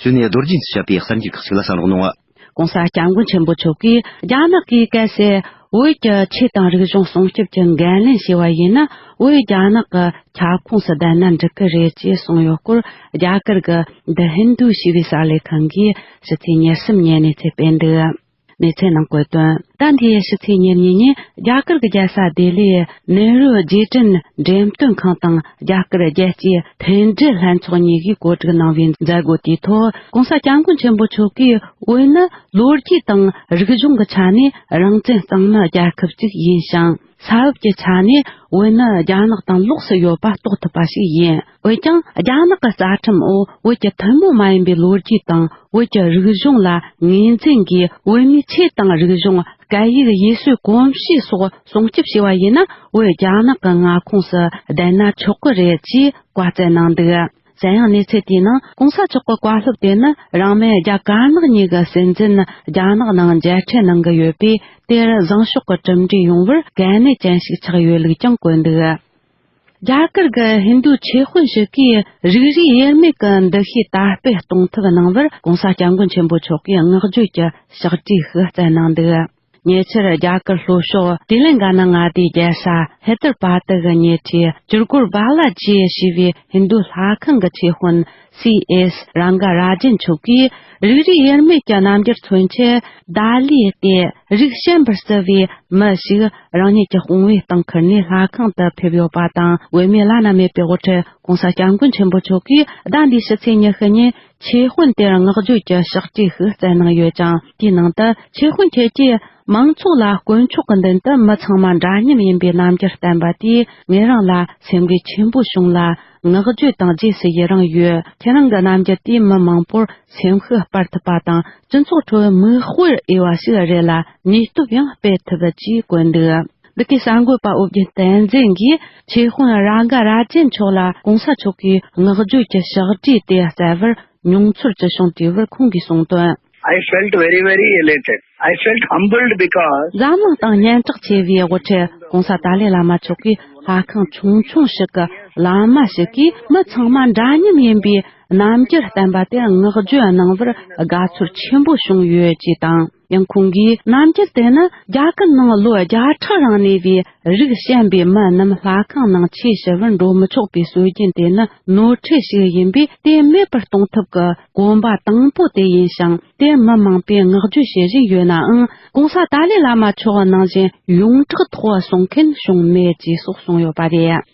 གཞུག་ནས་རྡོ་རྗེ་འཆང་བཤད་པའི་གསར་འགྱུར་ཁག་ཅིག་ལ་གསན་རོགས་གནང་། ྋགོང་ས་ྋསྐྱབས་མགོན་ཆེན་པོ་མཆོག་གིས་རྒྱ་ནག་གིས་གལ་སྲིད་བོད་ཀྱི་ཆོས་དང་རིག་གཞུང་སྲུང་སྐྱོབ་ཀྱི་འགན་ལེན་བྱས་པ་ཡིན་ན། བོད་རྒྱ་ནག་གི་ཁྱབ་ཁོངས་སུ་བསྡད་ན་འགྲིག་གི་རེད་ཅེས་གསུངས་ཡོད་སྐོར། རྒྱ་གར་གྱི་The Hindu ཞེས་པའི་གསར་ལས་ཁང་གིས་ཕྱི་ཚེས་ཉེར་གསུམ་ཉིན་གནས་ཚུལ་སྤེལ་འདུག། གནས་ཚུལ་ནང་བཀོད་དོན། ཟླ་འདིའི་ཕྱི་ཚེས་ཉེར་གཉིས་ཉིན། རྒྱ་གར་གྱི་རྒྱལ་ས་ལྡི་ལིའི་ནེ་རུ་རྗེས་དྲན་འགྲེམས་སྟོན་ཁང་དང་རྒྱ་གར་རྒྱལ་སྤྱིའི་མཐུན་སྒྲིལ་ལྷན་ཚོགས་གཉིས་ཀྱིས་གོ་སྒྲིག་གནང་བའི་མཛད་སྒོ་དེའི་ཐོག། ྋགོང་ས་ྋསྐྱབས་མགོན་ཆེན་པོ་མཆོག་གིས། བོད་ནི་ལོ་རྒྱུས་དང་རིག་གཞུང་གི་ཆ་ནས་རང་བཙན་གཙང་མའི་རྒྱལ་ཁབ་ཅིག་ཡིན་ཞིང་། ས་བབ་ཀྱི་ཆ་ནས་བོད་ནི་རྒྱ་ནག་དང་ལོགས་སུ་ཡོད་པ་རྟོགས་ཐུབ་པ་ཞིག་ཡིན། འོན་ཀྱང་། རྒྱ་ནག་གི་རྩ་ཁྲིམས་འོག་བོད་ཀྱི་ཐུན་མོང་མ་ཡིན་པའི་ལོ་རྒྱུས་དང་བོད་ཀྱི་རིག་གཞུང་ལ་ངོས་འཛིན་གྱིས། བོད་མིའི་ཆོས་དང་རིག་གཞུང་། སྐད་ཡིག་ཡུལ་སྲོལ་གོམས་གཤིས་སོགས་སྲུང་སྐྱོབ་བྱས་པ་ཡིན་ན། བོད་རྒྱ་ནག་གི་མངའ་ཁོངས་སུ་བསྡད་ན་ཆོག་གི་རེད་ཅེས་བཀའ་སྩལ་གནང་འདུག། དེ་ཡང་གནས་ཚུལ་དེའི་ནང་གོང་ས་མཆོག་གི་བཀའ་སློབ་དེ་ནི་རང་མོས་རྒྱ་དཀར་ནག་གཉིས་ཀྱི་སྲིད་འཛིན་རྒྱ་ནག་ནང་མཇལ་འཕྲད་གནང་གི་ཡོད་པས། དེར་བཟང་ཕྱོགས་ཀྱི་གྲུབ་འབྲས་ཡོང་བར་གལ་གནད་ཅན་ཞིག་ཆགས་ཡོད་ལུགས་ཀྱང་བཀོད་འདུག་རྒྱ་གར་གྱི་ཧིན་རྡུ་ཆོས་དཔོན་ཞིག་གིས་རིགས་རུས་དབྱེར་མེད་ཀྱི་འདུ་ཤེས་དར་སྤེལ་གཏོང་ཐབས་གནང་བར་༸གོང་ས་༸སྐྱབས་མགོན་ཆེན་པོ་མཆོག་གིས་བསྔགས་བརྗོད་ཀྱི་ཕྱག་བྲིས་ཤིག་བསྩལ་གནང་འདུག་ཉེ་ཆར་རྒྱ་གར་ལྷོ་ཕྱོགས་ཏི་ལེན་ག་ན་མངའ་སྡེའི་རྒྱལ་ས་ཧེ་དར་པ་ཏི་གི་ཉེ་འཁྲིས་ཅིར་གུར་བཱ་ལ་ཇི་ཞེས་པའི་ཧིན་རྡུ་ལྷ་ཁང་གི་ཆོས་དཔོན་སི་ཨེས་རང་ག་ར་ཇན་མཆོག་གིས་རིགས་རུས་དབྱེར་མེད་ཀྱི་རྣམ་འགྱུར་མཚོན་ཆེད་ད་ལི་སྟེ་རིགས་ཞན་པར་བརྩི་བའི་མི་ཞིག་རང་ཉིད་ཀྱི་དཔུང་བའི་སྟེང་ཁུར་ནས་ལྷ་ཁང་དུ་ཕེབས་ཡོད་པ་དང་། བུད་མེད་བླ་ན་མེད་པའི་དབུ་ཁྲིད་༸གོང་ས་༸སྐྱབས་མགོན་ཆེན་པོ་མཆོག་གིས་ཟླ་འདིའི་ཕྱི་ཚེས་ཉི་ཤུ་ཉིན་ཆོས་དཔོན་དེར་བསྔགས་བརྗོད་ཀྱི་ཕྱག་བྲིས་ཤིག་བསྩལ་གནང་ཡོད་ཅིང་། དེའི་ནང་དུ་ཆོས་དཔོན་ཁྱེད་ཀྱིས་མང་ཚོགས་ལ་དཀོན་མཆོག་གི་མདུན་དུ་མི་ཚང་མ་འདྲ་མཉམ་ཡིན་པའི་རྣམ་འགྱུར་བསྟན་པ་དེས་ངེད་རང་ལ་སེམས་འགུལ་ཆེན་པོ་བྱུང་ལ། བསྔགས་བརྗོད་དང་རྗེས་སུ་ཡི་རང་ཡོད། ཁྱེད་རང་གི་རྣམ་འགྱུར་དེས་མི་མང་པོར་སེམས་ཤུགས་སྤར་ཐུབ་པ་དང་། སྤྱི་ཚོགས་ཁྲོད་མིག་དཔེར་འོས་པ་ཞིག་རེད་ལ། ནུས་སྟོབས་ཡང་སྤེལ་ཐུབ་ཅེས་བཀོད་འདུག་འདི་གའི་གསར་འགོད་པ་ཨོ་རྒྱན་བསྟན་འཛིན་གྱིས་ཆོས་དཔོན་ར་ག་ར་ཇན་མཆོག་ལ་༸གོང་ས་མཆོག་གིས་བསྔགས་བརྗོད་ཀྱི་ཕྱག་བྲིས་དེ་བསྩལ་བར་མྱོང་ཚོར་ཅི་བྱུང་དྲིས་པར་ཁོང་གིས་གསུངས་དོན། I felt very, very elated. I felt humbled because འཛམ་གླིང་སྟེང་སྙན་གྲགས་ཆེ་བའི་དབུ་ཁྲིད་༸གོང་ས་ཏཱ་ལའི་བླ་མ་མཆོག་གིས་ལྷ་ཁང་ཆུང་ཆུང་ཞིག་གི་བླ་མ་ཞིག་གིས་མི་ཚང་མ་འདྲ་མཉམ་ཡིན་པའི་རྣམ་འགྱུར་བསྟན་པ་དེར་བསྔགས་བརྗོད་གནང་བར་དགའ་ཚོར་ཆེན་པོ་བྱུང་ཡོད་ཅེས་དང་། ཡང་ཁོང་གིས་རྣམ་འགྱུར་དེ་ནི་རྒྱ་གར་ནང་ལོ་བརྒྱ་ཕྲག་རིང་གནས་པའི་རིགས་ཞན་པའི་མི་རྣམས་ལྷ་ཁང་ནང་ཆོས་ཞུ་བར་འགྲོ་མི་ཆོག་པའི་སྲོལ་རྒྱུན་དེ་ནི་ནོར་འཁྲུལ་ཞིག་ཡིན་པས། དེ་མེད་པར་གཏོང་ཐབས་ཀྱི་གོམ་པ་དང་པོ་དེ་ཡིན་ཞིང་། དེར་མི་མང་པོས་བསྔགས་བརྗོད་བྱེད་བཞིན་ཡོད་ནའང་། ༸གོང་ས་ཏཱ་ལའི་བླ་མ་མཆོག་ནང་བཞིན་ཡོངས་གྲགས་ཐོག་གསུང་མཁན་བྱུང་མེད་ཅེས་སོགས་གསུངས་ཡོད་པ་རེད།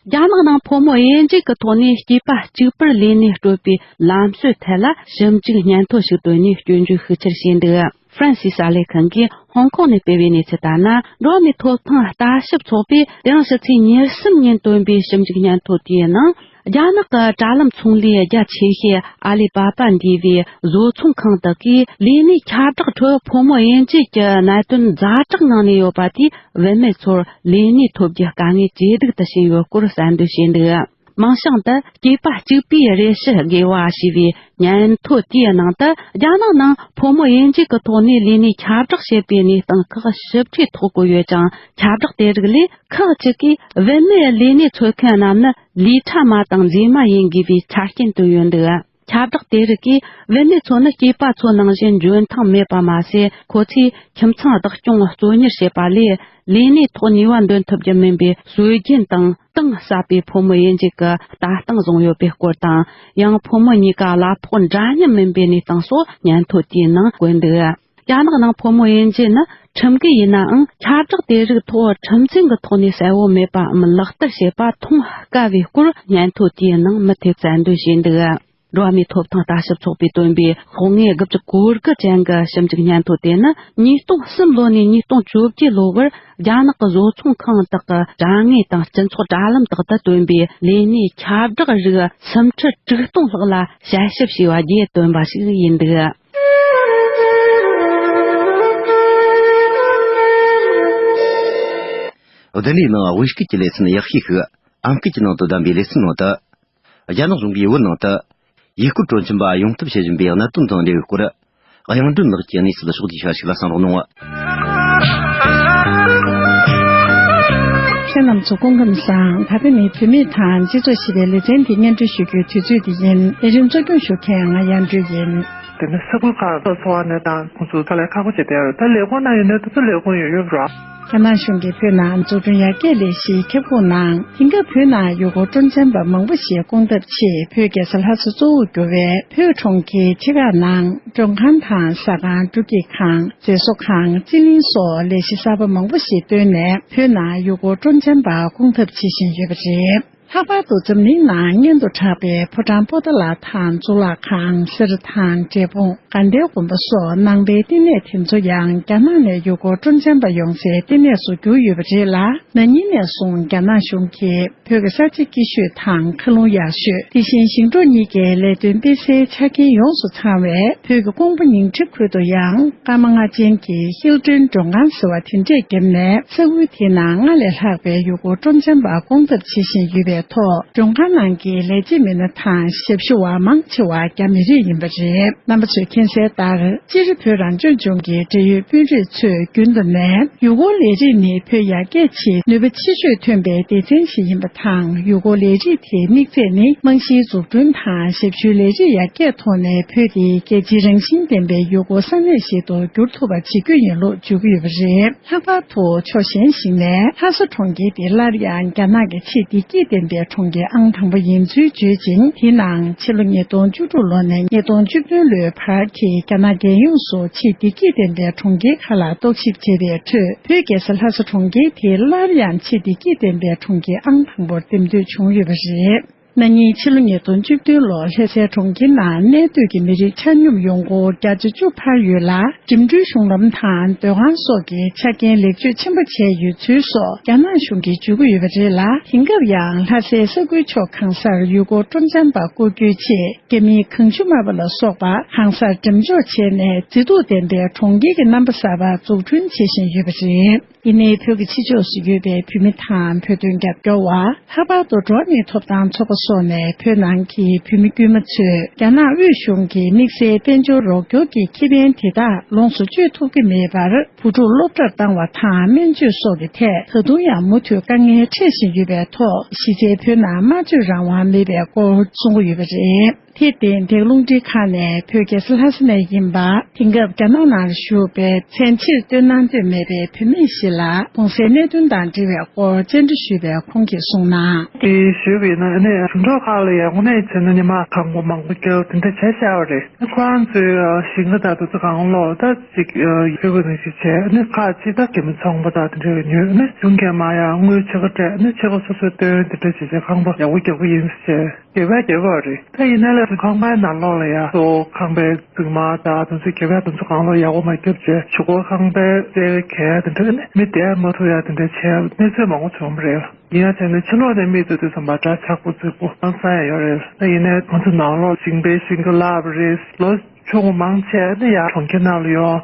རྒྱ་ནག་ནང་ཕོ་མོ་དབྱེ་འབྱེད་ཀྱི་ཐོག་ནས་སྐྱེས་པ་གཅིག་པུར་ལས་གནས་སྤྲོད་པའི་ལམ་སྲོལ་ཐད་ལ་ཞིབ་འཇུག་སྙན་ཐོ་ཞིག་བཏོན་ནས་སྐྱོན་བརྗོད་ཤུགས་ཆེར་བྱས་འདུག་ཧྥ་རན་སིའི་གསར་ལས་ཁང་གིས་ཧོང་ཀོང་ནས་སྤེལ་བའི་གནས་ཚུལ་ལྟར་ན། འགྲོ་བ་མིའི་ཐོབ་ཐང་ལྟ་ཞིབ་ཚོགས་པས་དེ་རིང་ཕྱི་ཚེས་ཉེར་གསུམ་ཉིན་བཏོན་པའི་ཞིབ་འཇུག་སྙན་ཐོ་དེའི་ནང་། རྒྱ་ནག་གི་དྲ་ལམ་ཚོང་ལས་རྒྱ་ཆེ་ཤོས་ཨ་ལི་པ་པ་འདུས་པའི་བཟོ་ཚོང་ཁང་དག་གིས་ལས་གནས་ཁྱབ་བསྒྲགས་ཁྲོད་ཕོ་མོ་དབྱེ་འབྱེད་ཀྱི་གནད་དོན་ཛ་དྲག་ངང་ནས་ཡོད་པ་དེས། བུད་མེད་ཚོར་ལས་གནས་ཐོབ་རྒྱུ་དཀའ་ངལ་ཇེ་སྡུག་ཏུ་ཕྱིན་ཡོད་སྐོར་གསལ་འདོན་བྱས་འདུག་མིང་བྱང་དུ་སྐྱེས་པ་གཅིག་པུའི་རེ་ཞུ་དགོས་པ་ཞེས་པའི་སྙན་ཐོ་དེའི་ནང་དུ། རྒྱ་ནག་ནང་ཕོ་མོ་དབྱེ་འབྱེད་ཀྱི་ཐོག་ནས་ལས་གནས་ཁྱབ་བསྒྲགས་བྱེད་པའི་གནས་སྟངས་ཁག་ཞིབ་ཕྲའི་ཐོ་བཀོད་ཡོད་ཅིང་། ཁྱབ་བསྒྲགས་དེ་རིགས་ལས་ཁག་ཅིག་གིས་བུད་མེད་ལས་གནས་འཚོལ་མཁན་རྣམས་ནི་ལུས་ཕྲ་མ་དང་མཛེས་མ་ཡིན་དགོས་པའི་ཆ་རྐྱེན་བཏོན་ཡོད་འདུག་ཁྱབ་བསྒྲགས་དེ་རིགས་ཀྱིས་བུད་མེད་ཚོ་ནི་སྐྱེས་པ་ཚོ་ནང་བཞིན་འཇོན་ཐང་མེད་པ་མ་ཟད། ཁོ་ཚོས་ཁྱིམ་ཚང་བདག་སྐྱོང་གཙོ་གཉེར་བྱེད་པ་ལས། ལས་གནས་ཐོག་ནུས་པ་འདོན་ཐུབ་རྒྱུ་མིན་པའི་སྲོལ་རྒྱུན་དང་གཏིང་ཟབ་པའི་ཕོ་མོ་དབྱེ་འབྱེད་ཀྱི་ལྟ་སྟངས་བཟུང་ཡོད་པའི་སྐོར་དང་། ཡང་ཕོ་མོ་གཉིས་ཀ་གླ་ཕོགས་འདྲ་མཉམ་མིན་པའི་གནས་སྟངས་སོགས་སྙན་ཐོ་དེའི་ནང་བཀོད་འདུག་རྒྱ་ནག་ནང་ཕོ་མོ་དབྱེ་འབྱེད་ནི་ཁྲིམས་འགལ་ཡིན་ནའང་། ཁྱབ་བསྒྲགས་དེ་རིགས་ཐོག་ཁྲིམས་འཛིན་གྱི་ཐོག་ནས་གསལ་བོ་མེད་པའམ་ལག་བསྟར་བྱེད་པ་མཐོང་དཀའ་བའི་སྐོར་སྙན་ཐོ་དེའི་ནང་མུ་མཐུད་གསལ་འདོན་བྱས་འདུག་འགྲོ་བ་མིའི་ཐོབ་ཐང་ལྟ་ཞིབ་ཚོགས་པས་བཏོན་པའི་ཤོག་ངོས་དགུ་བཅུ་གོ་དགུ་ཅན་གྱི་ཞིབ་འཇུག་སྙན་ཐོ་དེ་ནི། ཉིས་སྟོང་གསུམ་ལོ་ནས་ཉིས་སྟོང་བཅོ་བརྒྱད་ལོ་བར་རྒྱ་ནག་གི་བཟོ་ཚོང་ཁང་དག་གི་དྲ་ངོས་དང་སྤྱི་ཚོགས་དྲ་ལམ་དག་ཏུ་བཏོན་པའི་ལས་གནས་ཁྱབ་བསྒྲགས་རིགས་སུམ་ཁྲི་དྲུག་སྟོང་ལྷག་ལ་དཔྱད་ཞིབ་བྱས་པ་བརྒྱུད་བཏོན་པ་ཞིག་ཡིན་འདུག་བདུན་ལས་ནང་དབུས་སྐད་ཀྱི་ལེ་ཚན་ཡག་ཤོས་ཤིག་ཨམ་སྐད་ཀྱི་ནང་དུ་བདམས་པའི་ལེ་ཚན་ནང་དུ། རྒྱ་ནག་གཞུང་གིས་བོད་ནང་དུ་ཡུལ་སྐོར་སྤྲོ་འཆམ་པ་ཡོང་ཐབས་བྱེད་བཞིན་པའི་གནད་དོན་དང་འབྲེལ་བའི་སྐོར། གཡང་སྒྲོན་ལགས་ཀྱིས་གནས་ཚུལ་ཕྱོགས་བསྡུས་ཤིག་ལ་གསན་རོགས་གནང་། ཁྱེད་རྣམ་ཚོ་སྐུ་ཁམས་བཟང་། ད་ལྟ་ནི་བུད་མེད་དང་སྤྱི་ཚོགས་ཞེས་པའི་ལེ་ཚན་འདི་སྙན་སྒྲོན་ཞུ་རྒྱུའི་དུས་ཚོད་འདི་ཡིན། ལས་རིམ་གཙོ་སྐྱོང་ཞུ་མཁན་ང་གཡང་སྒྲོན་ཡིན། དེ་ནི་ས་ཁུལ་ཁག་ཏུ་འཚོ་བ་གནས་སྟངས་ཁོང་ཚོ་དཀའ་ལས་ཁག་པོ་བྱས་བསྡད་ཡོད་རེད། ད་ལས་ཁུངས་ནང་ཡོད་ན་དེ་ཚོ་ལས་ཁུངས་ཡོད་ཡོད་རེད། རྒྱ་ནག་གཞུང་གིས་བོད་ནང་འཛུགས་སྐྲུན་ཡར་རྒྱས་ལས་གཞིའི་ཁྱབ་ཁོངས་ནང་། དེང་སྐབས་བོད་ནང་ཡུལ་སྐོར་སྤྲོ་འཆམ་པ་མང་པོ་ཞིག་སྐོང་ཐབས་ཆེད། བོད་རྒྱལ་ས་ལྷ་ས་གཙོ་བོར་གྱུར་བའི་བོད་གྲོང་ཁྱེར་ཆེ་ཁག་ནང་མགྲོན་ཁང་དང་ཟ་ཁང་། འགྲུལ་སྐྱེལ་ཁང་། མཛེས་བཟོ་ཁང་། རྩེད་གླིང་སོགས་ལས་གཞི་གསར་པ་མང་པོ་ཞིག་བཏོན་ནས། བོད་ནང་ཡུལ་སྐོར་སྤྲོ་འཆམ་པ་སྐོང་ཐབས་བྱེད་བཞིན་ཡོད་པ་རེད། ལྷག་པར་དུ་འཛམ་གླིང་ནང་སྙན་དུ་གྲགས་པའི་ཕོ་བྲང་པོ་ཏཱ་ལ་དང་གཙུག་ལག་ཁང་། གསེར་ཐང་། འབྲས་སྤུངས། དགའ་ལྡན་དགོན་པ་སོགས་ནང་པའི་བསྟི་གནས་དེ་ཚོ་ཡང་རྒྱ་ནག་ནས་ཡུལ་སྐོར་སྤྲོ་འཆམ་པ་ཡོང་སའི་བསྟི་གནས་སུ་གྱུར་ཡོད་པ་རེད་ལ། ན་ནིང་ནས་བཟུང་རྒྱ་ནག་གཞུང་གིས་བོད་ཀྱི་ས་ཆ་སྐྱིད་ཤོས་དང་མཁའ་རླུང་ཡག་ཤོས། དེ་བཞིན་ཞིང་འབྲོག་གཉིས་ཀའི་ལས་དོན་སྤེལ་སའི་ཆ་རྐྱེན་ཡོངས་སུ་ཚང་བའི་བོད་ཀྱི་ཀོང་པོ་ཉིང་ཁྲི་ཁུལ་དུ་ཡང་། སྐར་མ་ལྔ་ཅན་གྱི་ཧིལ་ཊོན་མགྲོན་ཁང་ཟེར་བ་དེ་འདྲས་བརྒྱབ་ནས། ས་ཁུལ་དེའི་ནང་སྔར་ལས་ལྷག་པའི་ཡུལ་སྐོར་སྤྲོ་འཆམ་པ་སྐོང་ཐབས་བྱེད་བཞིན་ཡོད་པའི་ ཐོག་མགྲོན་ཁང་ནང་གི་ལས་བྱེད་མི་སྣ་དང་ཞབས་ཞུ་བ་མང་ཆེ་བ་རྒྱ་མི་རིགས་ཡིན་པ་རེད། རྣམ་པ་ཚོས་མཁྱེན་གསལ་ལྟར། སྤྱིར་བོད་རང་སྐྱོང་ལྗོངས་ཀྱི་འབྲེལ་ཡོད་དཔོན་རིགས་ཚོས་རྒྱུན་དུ་ནས་ཡུལ་སྐོར་ལས་རིགས་ནི་བོད་ཡར་རྒྱས་ཆེད་ནུས་པ་ཆེ་ཤོས་ཐོན་པའི་སྡེ་ཚན་ཞིག་ཡིན་པ་དང་། ཡུལ་སྐོར་ལས་རིགས་དེའི་དམིགས་ཚད་ནི་རྨང་གཞིའི་འཛུགས་སྐྲུན་དང་ཞབས་ཞུའི་ལས་རིགས་ཡར་རྒྱས་ཐོག་ནས་བོད་དེ་རྒྱལ་སྤྱིའི་རང་བཞིན་ལྡན་པའི་ཡུལ་སྐོར་ས་གནས་ཤིག་ཏུ་འགྱུར་ཐུབ་པ་བྱེད་རྒྱུ་ཡིན་ལུགས་བརྗོད་ཀྱི་ཡོད་པ་རེད། ལྷག་པར་དུ་ཕྱོགས་གཞན་ཞིག་ནས་ལྷ་ས་གྲོང་ཁྱེར་དེ་སླར་ཡང་རྒྱ་ནག་གི་ཆེས་བདེ་སྐྱིད་ལྡན་པའི་གྲོང་ཁྱེར་ཨང་དང་པོ་ཡིན་ཚུལ་བརྗོད་ཅིང་། དེའི་ནང་ཕྱི་ལོ་ཉིས་སྟོང་བཅུ་དྲུག་ལོ་ནས་ཉིས་སྟོང་བཅུ་བདུན་ལོའི་བར་གྱི་རྒྱ་ནག་རྒྱལ་ཡོངས་སུ་ཆེས་བདེ་སྐྱིད་ལྡན་པའི་གྲོང་ཁྱེར་ཁག་ལ་རྟོག་ཞིབ་བྱས་པའི་ཁྲོད། བོད་རྒྱལ་ས་ལྷ་ས་གྲོང་ཁྱེར་དེ་སླར་ཡང་ཆེས་བདེ་སྐྱིད་ལྡན་པའི་གྲོང་ཁྱེར་ཨང་དང་པོར་འདེམས་ཐོན་བྱུང་ཡོད་པ་རེད། ན་ནིང་ཕྱི་ལོ་ཉིས་སྟོང་བཅུ་བདུན་ལོར་ལྷ་སའི་གྲོང་ཁྱེར་ནང་གནས་སྡོད་ཀྱི་མི་རིགས་ཆ་སྙོམས་ཡོང་སྒོ་བརྒྱ་ཆ་བཅུ་འཕར་ཡོད་ལ། འགྲིམ་འགྲུལ་གཞུང་ལམ་དང་སྡོད་ཁང་སོགས་ཀྱི་ཆ་རྐྱེན་ལེགས་བཅོས་ཆེན་པོ་བྱས་ཡོད་ཚུལ་སོགས་རྒྱ་ནག་གཞུང་གིས་བརྗོད་ཀྱི་ཡོད་པ་རེད་ལ། དེང་སྐབས་ཡང་ལྷ་སའི་ས་ཁུལ་ཕྱོགས་གང་སར་ཡུལ་སྐོར་སྤྲོ་འཆམ་པ་བསྐོ་རྒྱུའི་ཆེད་རྒྱ་མིའི་གངས་ཆུ་མར་པ་ལ་སོགས་པ་གང་སར་འགྲེམས་འཇོག་བྱས་ནས་མཛེས་སྡུག་ལྡན་པའི་གྲོང་ཁྱེར་གྱི་རྣམ་པ་གསར་པ་འཛུགས་སྐྲུན་བྱེད་བཞིན་ཡོད་པ་རེད། འདི་ནི་བོད་ཀྱི་ཕྱི་ཕྱོགས་སུ་ཡོད་པའི་བོད་མི་དང་བོད་དོན་རྒྱབ་སྐྱོར་བ། ལྷག་པར་དུ་འགྲོ་བ་མིའི་ཐོབ་ཐང་ཚོགས་པ་སོགས་ནས་བོད་ནང་གི་བོད་མི་དཀྱུས་མ་ཚོས་རྒྱ་ནག་དབུས་གཞུང་གི་དམིགས་བསལ་དཔལ་འབྱོར་རོགས་སྐྱོར་གྱི་ཁེ་ཕན་དེ་དག་ལོངས་སུ་སྤྱོད་ཐུབ་ཀྱི་མེད་པར། བུ་ཕྲུག་སློབ་གྲྭར་བཏང་བ་དང་སྨན་བཅོས་སོགས་ཀྱི་ཐད་ད་དུང་ཡང་མུ་མཐུད་དཀའ་ངལ་འཕྲད་བཞིན་ཡོད་པའི་ཐོག་གཞི་རྩའི་བོད་ནང་སྨྲ་བརྗོད་རང་དབང་མེད་པའི་སྐོར་གསུང་གི་ཡོད་པ་རེད། དེར་བརྟེན། འདི་ག་རླུང་འཕྲིན་ཁང་ནས་བོད་རྒྱལ་ས་ལྷ་ས་ནས་ཡིན་པ། དེང་སྐབས་རྒྱ་ནག་ནང་བཞུགས་པའི་མཚན་ཕྱིར་བཏོན་གནང་འདོད་མེད་པའི་བུད་མེད་ཞིག་ལ་གོང་གསལ་གནད་དོན་དང་འབྲེལ་བའི་སྐོར་བཅར་འདྲི་ཞུས་པས། ཁོང་གིས་གསུངས་ན། དེ་ཞུས་པ་ཡིན་ན་ནི་ཞིང་འབྲོག་ཁག་ལ་ཡང་དངོས་གནས་བྱས་ན་ཉི་མ་གང་པོ་མང་པོ་བརྒྱབ་དེ་འདྲ་བྱས་བཞག་པ་རེད། ཁོ་རང་ཚོའི་ཞིང་ཁ་དང་དུ་ཚོ་གང་ལོག་ད་ཅིག་ཡོད་པ་ནང་བཞིན་བྱས་ནི་ཁག་ཅིག་ད་རྒྱ་མི་ཚོང་པ་དང་དེ་འདྲ་ཉོས་ནི་གཞུང་གིས་མ་ཡང་དངུལ་ཕྱེད་ཀ་སྤྲད་ནི་ཕྱེད་ཀ་སོ་སོས་བཏོན་དེ་འདྲ་བྱས་བྱས་ཁང་པ་ཡག་པོ་རྒྱག་གི་ཡིན་ཟེར་བྱས། དགེ་བས་དགེ་བ་རེད། ད་ཡིན་ན་ལས་ཁང་པའི་ནང་ལོགས་ལ་ཡ་སོ་ཁང་པའི་རྫུན་མ་དང་དེ་ཚོ་དགེ་བས་དེ་ཚོ་གང་ལོགས་ཡག་པོ་མ་རྒྱབ་བྱས་ཆུ་ཁོལ་ཁང་པའི་རྩལ་གས་དེ་འདྲ་ནི་མི་བསྡད་མ་ཐུབ་ཡ་དེ་འདྲ་བྱས་གནས་ཚུལ་མང་པོ་བྱུང་བ་རེད། ཡིན་ཡ་བྱས་ནས་ཕྱི་ལོགས་ནས་མི་ཚོ་དུས་ཙམ་པ་འདྲ་ཆགས་པོ་རྫིག་པོ་ཧང་སང་ཡ་ཡོད་རེད། ད་ཡིན་ནའི་ང་ཚོ་ནང་ལོགས་ཞིང་པའི་ཞིང་ཁ་བརླག་པ་རེད། ལོ་ཆུང་མང་ཆེ་ནི་ཡ་གྲོང་ཁྱེར་ནང་ལ་ཡོང་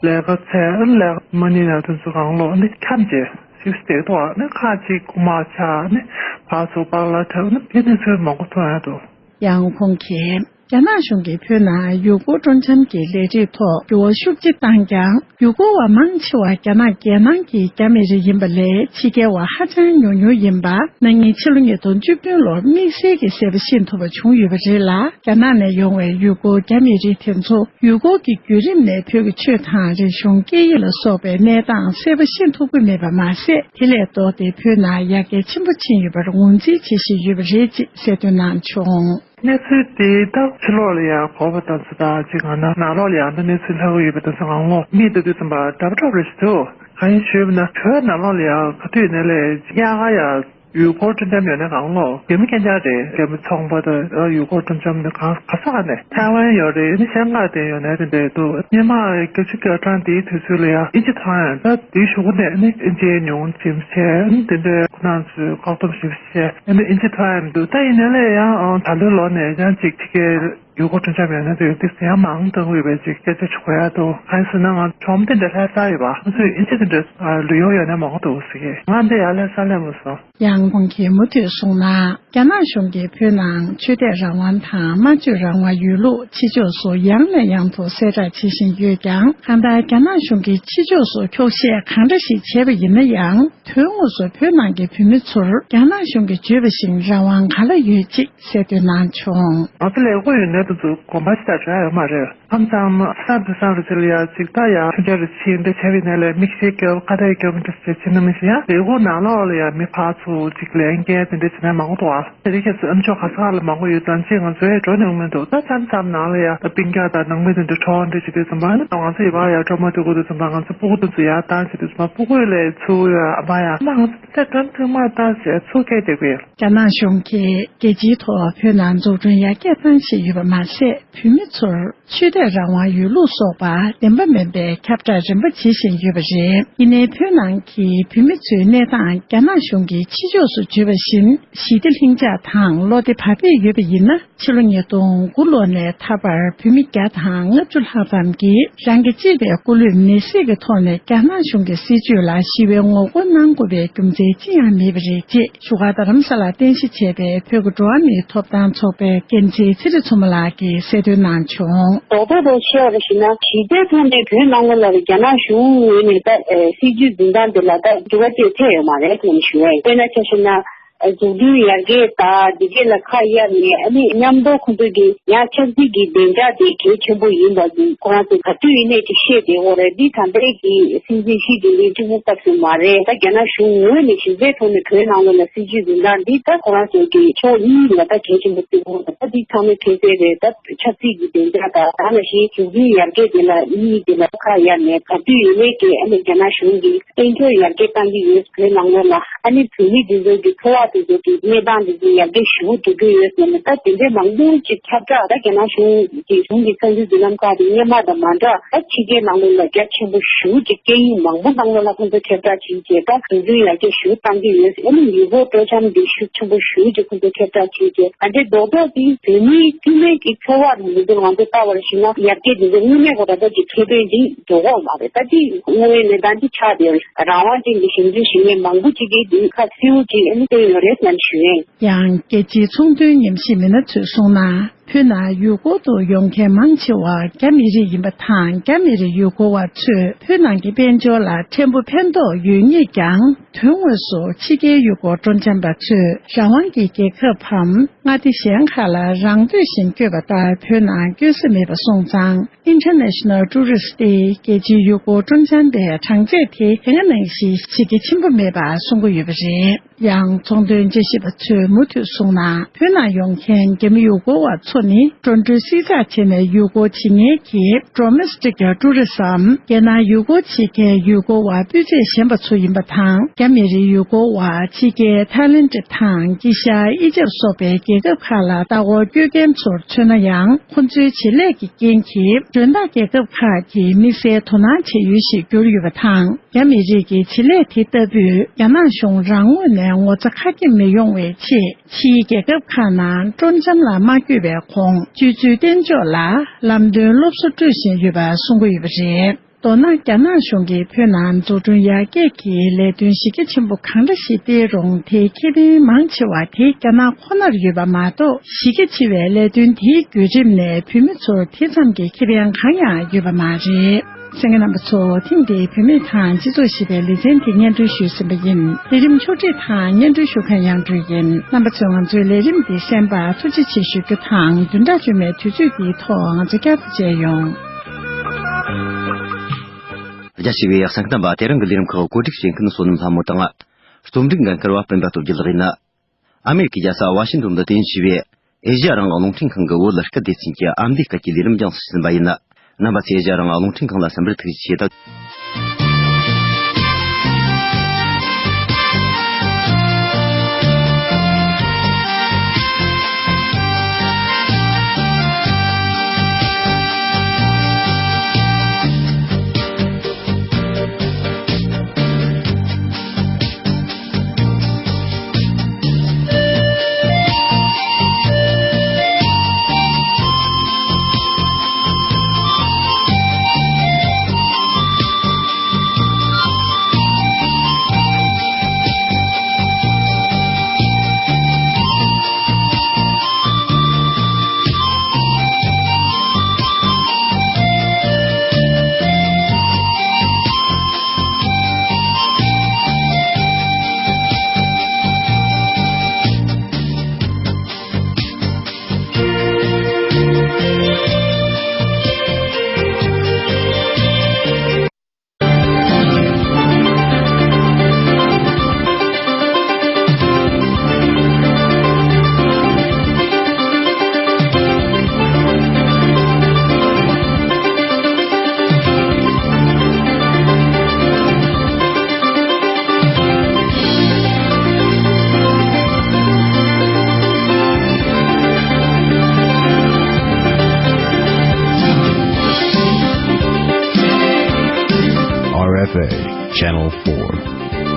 ལས་ཀ་འཚོལ་ལས་ཀ་མ་ནི་ན་དེ་ཚོ་གང་ལོགས་ནི་འཁྱམས་བྱས། ཞིབ་བལྟས་ཐོག་ནི་ཁ་ཅིག་རྐུ་མ་ཆགས་ནི་ཕར་ཚུར་པགས་ལ་འཁྲབ་ནི་དེ་གནས་ཚུལ་མང་པོ་མཐོང་ཡ་འདུག། ཡང་ཁོང་གིས། རྒྱ་ནག་གཞུང་གིས་བོད་ནང་ཡུལ་སྐོར་སྤྲོ་འཆམ་གྱི་ལས་རིགས་ཐོག་འགྱུར་བ་ཤུགས་ཆེ་བཏང་ཀྱང་། ཡུལ་སྐོར་བ་མང་ཆེ་བ་རྒྱ་ནག་རྒྱལ་ནང་གི་རྒྱ་མི་རིགས་ཡིན་པ་ལས་ཕྱི་རྒྱལ་བ་ཧ་ཅང་ཉུང་ཉུང་ཡིན་པ། ན་ནིང་ཕྱི་ལོ་ཉིས་སྟོང་བཅུ་བདུན་ལོར་དམིགས་བསལ་གྱི་གསལ་པོ་ཤེས་ཐུབ་པ་བྱུང་ཡོད་པ་རེད་ལ། རྒྱ་ནག་ནས་ཡོང་བའི་ཡུལ་སྐོར་རྒྱ་མི་རིགས་དེ་ཚོ་ཡུལ་སྐོར་གྱི་བརྒྱུད་རིམ་ནས་བོད་ཀྱི་ཆོས་དང་རིག་གཞུང་སྐད་ཡིག་ལ་སོགས་པའི་གནས་སྟངས་གསལ་པོ་ཤེས་ཐུབ་ཀྱི་མེད་པ་མ་ཟད། དེ་ལས་ལྡོག་སྟེ་བོད་ནང་ཡར་རྒྱས་ཆེན་པོ་ཕྱིན་ཡོད་པར་ངོས་འཛིན་བྱེད་བཞིན་ཡོད་པ་རེད་ཅེས་གསལ་སྟོན་གནང་བྱུང་། གནས་ཚུལ་དེ་ད་ཕྱི་ལོགས་ལ་ཡང་གོ་བ་དང་ཚོ་དང་ཅིག་ང་ན་ནང་ལོགས་ལ་ཡང་ད་གནས་ཚུལ་ལྷག་གི་ཡོད་པ་དང་ཚོ་ངང་ལོག་མི་དེ་དུས་ཙམ་པ་འདྲ་པོ་འདྲ་པོ་རེད་ཞུ། གང་ཡིན་ཞུས་པ་ན་བོད་ནང་ལོགས་ལ་ཡང་ག་དུས་ནས་ལས་གཡག་ག་ཡ། ཡུལ་སྐོར་སྤྲོ་འཆམ་ཡོད་ན་གང་ལོག་རྒྱ་མི་རྐྱང་རྐྱང་རེད། རྒྱ་མི་ཚོང་པ་དང་ཡུལ་སྐོར་སྤྲོ་འཆམ་ནི་གང་ག་ས་ག་ནས་ཐའེ་ཝན་ཡོད་རེད། ནི་ཤང་ཀང་དེ་ཡོད་ན་དེ་འདྲས་འདུག་སྔོན་མ་བརྒྱད་ཅུ་གྱ་གྲངས་དེའི་དུས་ཚོད་ལ་ཡང་ཨིན་ཇི་མཐོང་ཡང་ད་དེའི་གཞུག་གུ་ནས་ནི་ཨིན་ཇིའི་ཉུང་ཅིམ་བྱས་ནི་དེ་འདྲས་ཁོ་རང་ཚོས་བཀག་སྡོམ་ཞིབ་བྱས་ནི་ཨིན་ཇི་མཐོང་ཡང་འདུག་ད་ཡིན་ན་ལས་ཡང་ད་ལོའི་ལོ་ནས་ཡང་ཅིག་ཕྱི་རྒྱལ་ཡུལ་སྐོར་སྤྲོ་འཆམ་ཡོད་ན་དུས་དེ་ཡང་མང་དུ་ཡོད་པའི་ཅིག་སྐད་ཆ་ཞུ་དགོས་ཡ་འདུག་གང་ཡིན་ཟེར་ན་ང་གྲོང་དེ་འདྲ་ལྷ་ས་ཡོད་པ་ང་ཚོས་ཨིན་ཇི་དེ་འདྲ་ལུས་ཡོང་ཡོད་ན་མང་འདུག་ཟེར་གི་ང་འདི་ཡར་ལྷ་ས་སླེབས་མ་སོང་། ཡང་ཁོང་གིས་མུ་མཐུད་གསུངས་ན། རྒྱ་ནག་གཞུང་གིས་བོད་ནང་ཆོས་དད་རང་དབང་དང་སྨྲ་བརྗོད་རང་དབང་ཡོད་ལུགས་ཕྱི་ཕྱོགས་སུ་ཡང་ནས་ཡང་དུ་གསལ་བསྒྲགས་བྱེད་བཞིན་ཡོད་ཀྱང་། གང་ལྟར་རྒྱ་ནག་གཞུང་གིས་ཕྱི་ཕྱོགས་སུ་འཁྱོག་བཤད་གང་འདྲ་ཞིག་བྱས་པ་ཡིན་ན་ཡང་། དོན་དངོས་སུ་བོད་ནང་གི་བོད་མི་ཚོར་རྒྱ་ནག་གཞུང་གིས་བརྗོད་པ་བཞིན་རང་དབང་ག་ལ་ཡོད་ཅེས་གསལ་སྟོན་གནང་བྱུང་། ང་ཚོ་ལས་ཁུངས་ཡོད་ནའི་དུ་འཛུགས་གོམ་པ་ཞིག་ད་འགྲོ་ཡ་ཡོད་མ་རེད། མཚམས་མཚམས་ས་འདི་སང་རུ་ཚེ་ལ་ཡ་ཅིག་ད་ཡ་མཐུན་རྐྱེན་རུ་ཕྱིན་འདི་བྱས་པའི་ནས་ལས་མིག་ཤེལ་སྐྱོབ་ཁ་བརྡའི་སྐྱོབ་འདི་བྱས་ཕྱིན་ན་མི་ཤེས་ཡ་ལས་ཁུངས་ནང་ལོགས་ལ་ཡ་མི་ཕར་ཚུར་ཅིག་ལེན་མཁན་དེ་འདྲ་བྱས་ན་མང་པོ་འདུག་ཨ། དེ་རིང་ཁྱེད་ཚོ་ཨ་མཆོག་ག་ས་ག་ལ་མང་པོ་ཡོད་ཙང་ཅིག་ང་ཚོ་ཡ་འགྲོ་ནས་མི་འདུག་ད་མཚམས་མཚམས་ནང་ལ་ཡ་ད་སྤུན་ཀྱག་དང་ནང་མི་དེ་འདྲ་གྲོགས་འདྲ་བྱེད་དུས་ཙམ་པ་ཨ་ནི་ང་ཚོ་ཡི་བ་ཡ་གྲོགས་མ་དུས་གོ་དུས་ཙམ་པ་ང་ཚོ་སྤུ་གུ་དེ་ཚོ་ཡ་བཏང་བྱེད་དུས་ཙམ་པ་སྤུ་གུ་ལས་ཚུར་ཡ་ཨ་མ་ཡ་ཨ་མ་ང་ཚོ་དེ་འདྲ་ཐུག་མ་བཏང་ཟེར་ཚུར་སྐད་རྒྱག་གི་ཡོད། རྒྱ་ནག་གཞུང་གིས་རྒྱལ་སྤྱིའི་ཐོག་བོད་ནང་འཛུགས་སྐྲུན་ཡར་རྒྱས་བཏང་བཞིན་ཡོད་པ་མ་ཟད། བོད་མི་ཚོར་ཆོས་ ཚད་རང་དབང་ཡོད་ལུགས་སོགས་པ་བདེན་པ་མིན་པའི་ཁྱབ་བསྒྲགས་རིམ་པ་བྱེད་བཞིན་ཡོད་པ་རེད། ཡིན་ནའི་བོད་ནང་གི་བོད་མི་ཚོའི་གནས་སྟངས་རྒྱ་ནག་གཞུང་གིས་ཕྱི་ཕྱོགས་སུ་བརྗོད་པ་བཞིན་ཞི་བདེ་ལྷིང་འཇགས་དང་བློ་བདེ་བག་ཕེབས་ཡོད་པ་ཡིན་ན། ཕྱི་ལོ་ཉིས་སྟོང་དགུ་ལོ་ནས་ད་བར་བོད་མི་བརྒྱ་དང་ལྔ་བཅུ་ལྷག་ཙམ་གྱིས་རང་གི་གཅེས་པའི་སྐུ་ལུས་མེར་སྲེག་གི་ཐོག་ནས་རྒྱ་ནག་གཞུང་གི་སྲིད་བྱུས་ལ་ཞི་བའི་ངོ་རྒོལ་གནང་དགོས་པའི་རྒྱུ་མཚན་ཅི་ཡང་མེད་པ་རེད་ཅེས་བཞུགས་སྒར་རྡ་རམ་ས་ལར་རྟེན་གཞི་བྱས་པའི་བོད་ཀྱི་འགྲོ་བ་མིའི་ཐོབ་ཐང་ཚོགས་པའི་འགན་འཛིན་ཚེ་རིང་མཚོ་མོ་ལགས་ཀྱིས་གསལ་སྟོན་གནང་བྱུང་། རྡོག་རྡོག་རྡོག་ཆེ་བ་རེ་ཞུས་ན། ཞི་བདེའི་ཐོག་ནས་བོད་ནང་ལོགས་ལ་རྒྱ་ནག་གཞུང་ངོས་ནས་ད་ཨེ་སྲིད་བྱུས་འཛིན་སྟངས་དེ་ལ་ད་འགྱུར་བ་ཅིག་ཐེབས་ཡོད་མ་རེད་ལབ་ནས་ཞུ་ཡ་ཡིན། དཔེར་ན་ཆ་བཞག་ན། འཛུགས་སྐྲུན་ཡར་རྒྱས་དང་འདི་གས་ལ་ཁ་གཡར་ནས། ཨ་ནི་མཉམ་དུ་ཁོང་ཚོས་ཀྱི་ཡང་ཆབ་སྲིད་ཀྱི་བདེ་འཇགས་དེ་གལ་ཆེན་པོ་ཡིན་པ་ཁོ་རང་ཚོས་ག་དུས་ཡིན་ནའི་ཅིག་བཤད་བསྡད་ཡོད་རེད། འདི་ད་ལྟའི་གི་སྲིད་འཛིན་ཞི་ཅིན་ཕིང་གཅིག་པུ་སྐབས་སུ་མ་རེད། ད་རྒྱ་ནག་གཞུང་ངོས་ནས་ཞི་བདེའི་ཐོག་ནས་བོད་ནང་ལོགས་ལ་སྲིད་བྱུས་འཛིན་སྟངས་འདི་ད་ཁོ་རང་ཚོའི་གི་ཕྱོགས་གཉིས་ལ་ད་གལ་ཆེན་པོ་བརྩི་གི་ཡོད། ད་འདི་ཚང་མས་མཁྱེན་གསལ་རེད། ད་ཆབ་སྲིད་ཀྱི་བདེ་འཇགས་དང་ད་ནང་བཞིན་འཛུགས་སྐྲུན་ཡར་རྒྱས་དེ་ལ་གཉིས་དེ་ལ་ཁ་གཡར་ནས་ག་དུས་ཡིན་ནའི་གི་ཨ་ནི་རྒྱ་ནག་གཞུང་གིས་དཔལ་འབྱོར་ཡར་རྒྱས་གཏང་གི་ཡོད། བོད་ནང་ལོགས་ལ་ཨ་ནི་བོད་མི་འདི་ཚོ་གི་འཚོ་བ་དེ་ཚོ་གི་གནས་སྟངས་དེ་ཚོ་ཡར་རྒྱས་ཞེ་པོ་འགྲོ་གི་ཡོད་ཟེར་ནས། ད་དེ་འདྲའི་མང་པོ་ཅིག་ཁྱབ་བསྒྲགས། ད་རྒྱ་ནག་གཞུང་གི་གཞུང་གི་ས་འཛིན་མདུན་ལམ་ཁག་དེ་སྔོན་མ་དང་མ་འདྲ། ད་ཕྱི་རྒྱལ་ནང་ལོགས་ལ་རྒྱ་ཆེན་པོ་ཞེ་པོ་ཅིག་སྐད་ཡིག་མང་པོ་ནང་ལོགས་ལ་ཁོང་ཚོ་ཁྱབ་བསྒྲགས་བྱེད་བྱས། ད་འཛུགས་སྐྲུན་ཡར་རྒྱས་ཞེ་པོ་གཏང་གི་ཡོད་ཟེར། ཨ་ནི་ཡུལ་སྐོར་སྤྲོ་འཆམ་དེ་ཤུགས་ཆེན་པོ་ཞེ་པོ་ཅིག་ཁོང་ཚོ་ཁྱབ་བསྒྲགས་བྱེད་བྱས། ད་འདྲའི་རྡོག་རྡོག་དེ་བོད་མིའི་དཀྱུས་མའི་གི་འཚོ་བ་དང་མི་འདུག་ང་ཚོ་ལྟ་བར་ཞུ་ན་ཡར་རྒྱས་དེ་ཚོ་དངོས་གནས་ཁོ་རང་ཚོ་གི་ཁེ་ཕན་དེ་འགྲོ་གི་ཡོད་མ་རེད། ད་དེ་དངོས་ཡོད་གནས་སྟངས་དེ་ཆགས་བསྡད་ཡོད་རེད། རང་དབང་ཅན་གྱི་ཞིབ་འཇུག་བྱེད་མཁན་མང་པོ་ཅིག་གིས་དེ་ཁ་གསལ་པོ་ཅིག་ཨ་ནི་བསྟན་ཡོད་རེད་ཟེར་ནས་ཞུ་ཡ་ཡིན། ཡང་རྒྱལ་སྤྱིའི་ཚོང་དོན་ཉམས་ཞིབ་མི་སྣ་ཚོས་གསུངས་ན། བོད་ནང་ཡུལ་སྐོར་དུ་ཡོང་མཁན་མང་ཆེ་བ་རྒྱ་མི་རིགས་ཡིན་པ་དང་། རྒྱ་མི་རིགས་ཡུལ་སྐོར་བ་ཚོས་བོད་ནང་གི་དཔལ་འབྱོར་ལ་ཕྲན་བུ་ཕན་ཐོགས་ཡོད་ངེས་ཀྱང་། དོན་དངོས་སུ་ཕྱི་རྒྱལ་ཡུལ་སྐོར་སྤྲོ་འཆམ་པ་ཚོས་རང་དབང་གི་རྒྱལ་ཁབ་བམ་མངའ་སྡེ་གཞན་ཁག་ལ་རང་འདོད་བཞིན་བསྐྱོད་པ་ལྟར་བོད་ནང་བསྐྱོད་ས་མེད་པ་སོང་ཙང་། International Tourist སྟེ་རྒྱལ་སྤྱིའི་ཡུལ་སྐོར་སྤྲོ་འཆམ་པའི་གྲངས་ཚད་དེ་དེ་སྔ་ནང་བཞིན་གཞི་རྒྱ་ཆེན་པོ་མེད་པ་གསུང་གི་ཡོད་པ་རེད། ཡང་ཚོང་དོན་དཔྱད་ཞིབ་པ་ཚོས་མུ་མཐུད་གསུངས་ན། བོད་ནང་ཡོང་མཁན་རྒྱ་མི་ཡུལ་སྐོར་བ་ཚོ་ནི་འགྲོ་འགྲུལ་བསྲི་ཚགས་བྱས་ནས་ཡུལ་སྐོར་བྱེད་མཁན་གྱི་Domestic Tourism རྒྱལ་ནང་ཡུལ་སྐོར་བྱེད་མཁན་ཡུལ་སྐོར་བ་སྤུས་ཚད་ཞན་པ་ཚོ་ཡིན་པ་དང་། རྒྱ་མི་རིགས་ཡུལ་སྐོར་བ་ཕྱི་རྒྱལ་ཐའི་ལེནྜ་དང་དཀྱིལ་ཤར་ཨི་ཇེབ་སོགས་པའི་རྒྱལ་ཁབ་ཁག་ལ་ལྟ་སྐོར་བསྐྱོད་མཁན་ཚོར་མཚོན་ན་ཡང་། ཁོ་ཚོའི་བྱེད་ལས་ཀྱི་རྐྱེན་གྱིས་མགྲོན་བདག་རྒྱལ་ཁབ་ཁག་གི་དམིགས་བསལ་དོ་སྣང་བྱེད་ཡུལ་ཞིག་གྱུར་ཡོད་པ་དང་། རྒྱ་མི་རིགས་ཀྱི་བྱེད་ལས་དེ་ལྟ་བུས་རྒྱ་ནག་གཞུང་རང་ངོས་ནས་ངོ་ཚ་ཁ་སྐྱེངས་མི་ཡོང་བའི་ཆེད། ཕྱིའི་རྒྱལ་ཁབ་ཁག་ནང་སྤྲོ་འཆམ་ལ་མ་བསྐྱོད་པའི་གོང་། སྤྱོད་ཚུལ་གཏན་འཇགས་ལ་ལམ་སྟོན་སློབ་གསོ་སྤྲོད་བཞིན་ཡོད་པ་གསུང་གི་ཡོད་པ་རེད། མདོར་ན། རྒྱ་ནག་གཞུང་གིས་བོད་ནང་འཛུགས་སྐྲུན་ཡར་རྒྱས་ཀྱི་ལས་དོན་གཞི་རྒྱ་ཆེན་པོ་གང་འདྲ་ཞིག་སྤེལ་རུང་། དེའི་ཁེ་ཕན་མང་ཆེ་བ་དེ་རྒྱ་ནག་ཁོ་ནར་ཡོད་པ་མ་གཏོགས། གཞི་རྒྱ་ཆེ་བའི་ལས་དོན་དེའི་བརྒྱུད་རིམ་ནས་བོད་མི་ཚོར་དེ་ཙམ་གྱི་ཁེ་ཕན་གང་ཡང་ཡོད་པ་མ་རེད། གསན་མཁན་རྣམ་པ་ཚོ། ཐེངས་འདིའི་བུད་མེད་དང་སྤྱི་ཚོགས་ཞེས་པའི་ལེ་ཚན་དེ་སྙན་སྒྲོན་ཞུས་ཟིན་པ་ཡིན། ལས་རིམ་ཕྱོགས་སྒྲིག་དང་སྙན་སྒྲོན་ཞུ་མཁན་དབྱངས་སྒྲོན་ཡིན། རྣམ་པ་ཚོས་ང་ཚོའི་ལས་རིམ་འདི་གསན་པར་ཐུགས་རྗེ་ཆེ་ཞུ་རྒྱུ་དང་། བདུན་ཕྲག་རྗེས་མའི་དུས་ཚོད་འདིའི་ཐོག་ང་ཚོ་བསྐྱར་དུ་མཇལ་ཡོང་། རྒྱ་ཆེ་བའི་གསན་མཁན་རྣམ་པ། དེ་རིང་གི་ལས་རིམ་ཁག་གོ་སྒྲིག་བྱེད་མཁན་བསོད་ནམས་ལྷ་མོ་དང་། རྩོམ་སྒྲིག་འགན་འཁུར་བ་སྤེན་པ་སྟོབས་རྒྱལ་ལགས་ཡིན། ཨ་མེ་རི་ཁའི་རྒྱལ་ས་ཝ་ཤིང་ཏོན་དུ་རྟེན་གཞི་བྱས་པའི་ཨེ་ཤེ་ཡ་རང་དབང་རླུང་འཕྲིན་ཁང་གི་བོད་སྐད་སྡེ་ཚན་གྱི་ཨ་མདོའི་སྐད་ཀྱི་ལས་རིམ་རྒྱང་སྲིང་ཟིན་པ་ཡིན། རྣམ་པ་ཚོས་ཨེ་ཤེ་ཡ་རང་དབང་རླུང་འཕྲིན་ཁང་ལ་གསན་པར་ཐུགས་རྗེ་ཆེ་ད། four.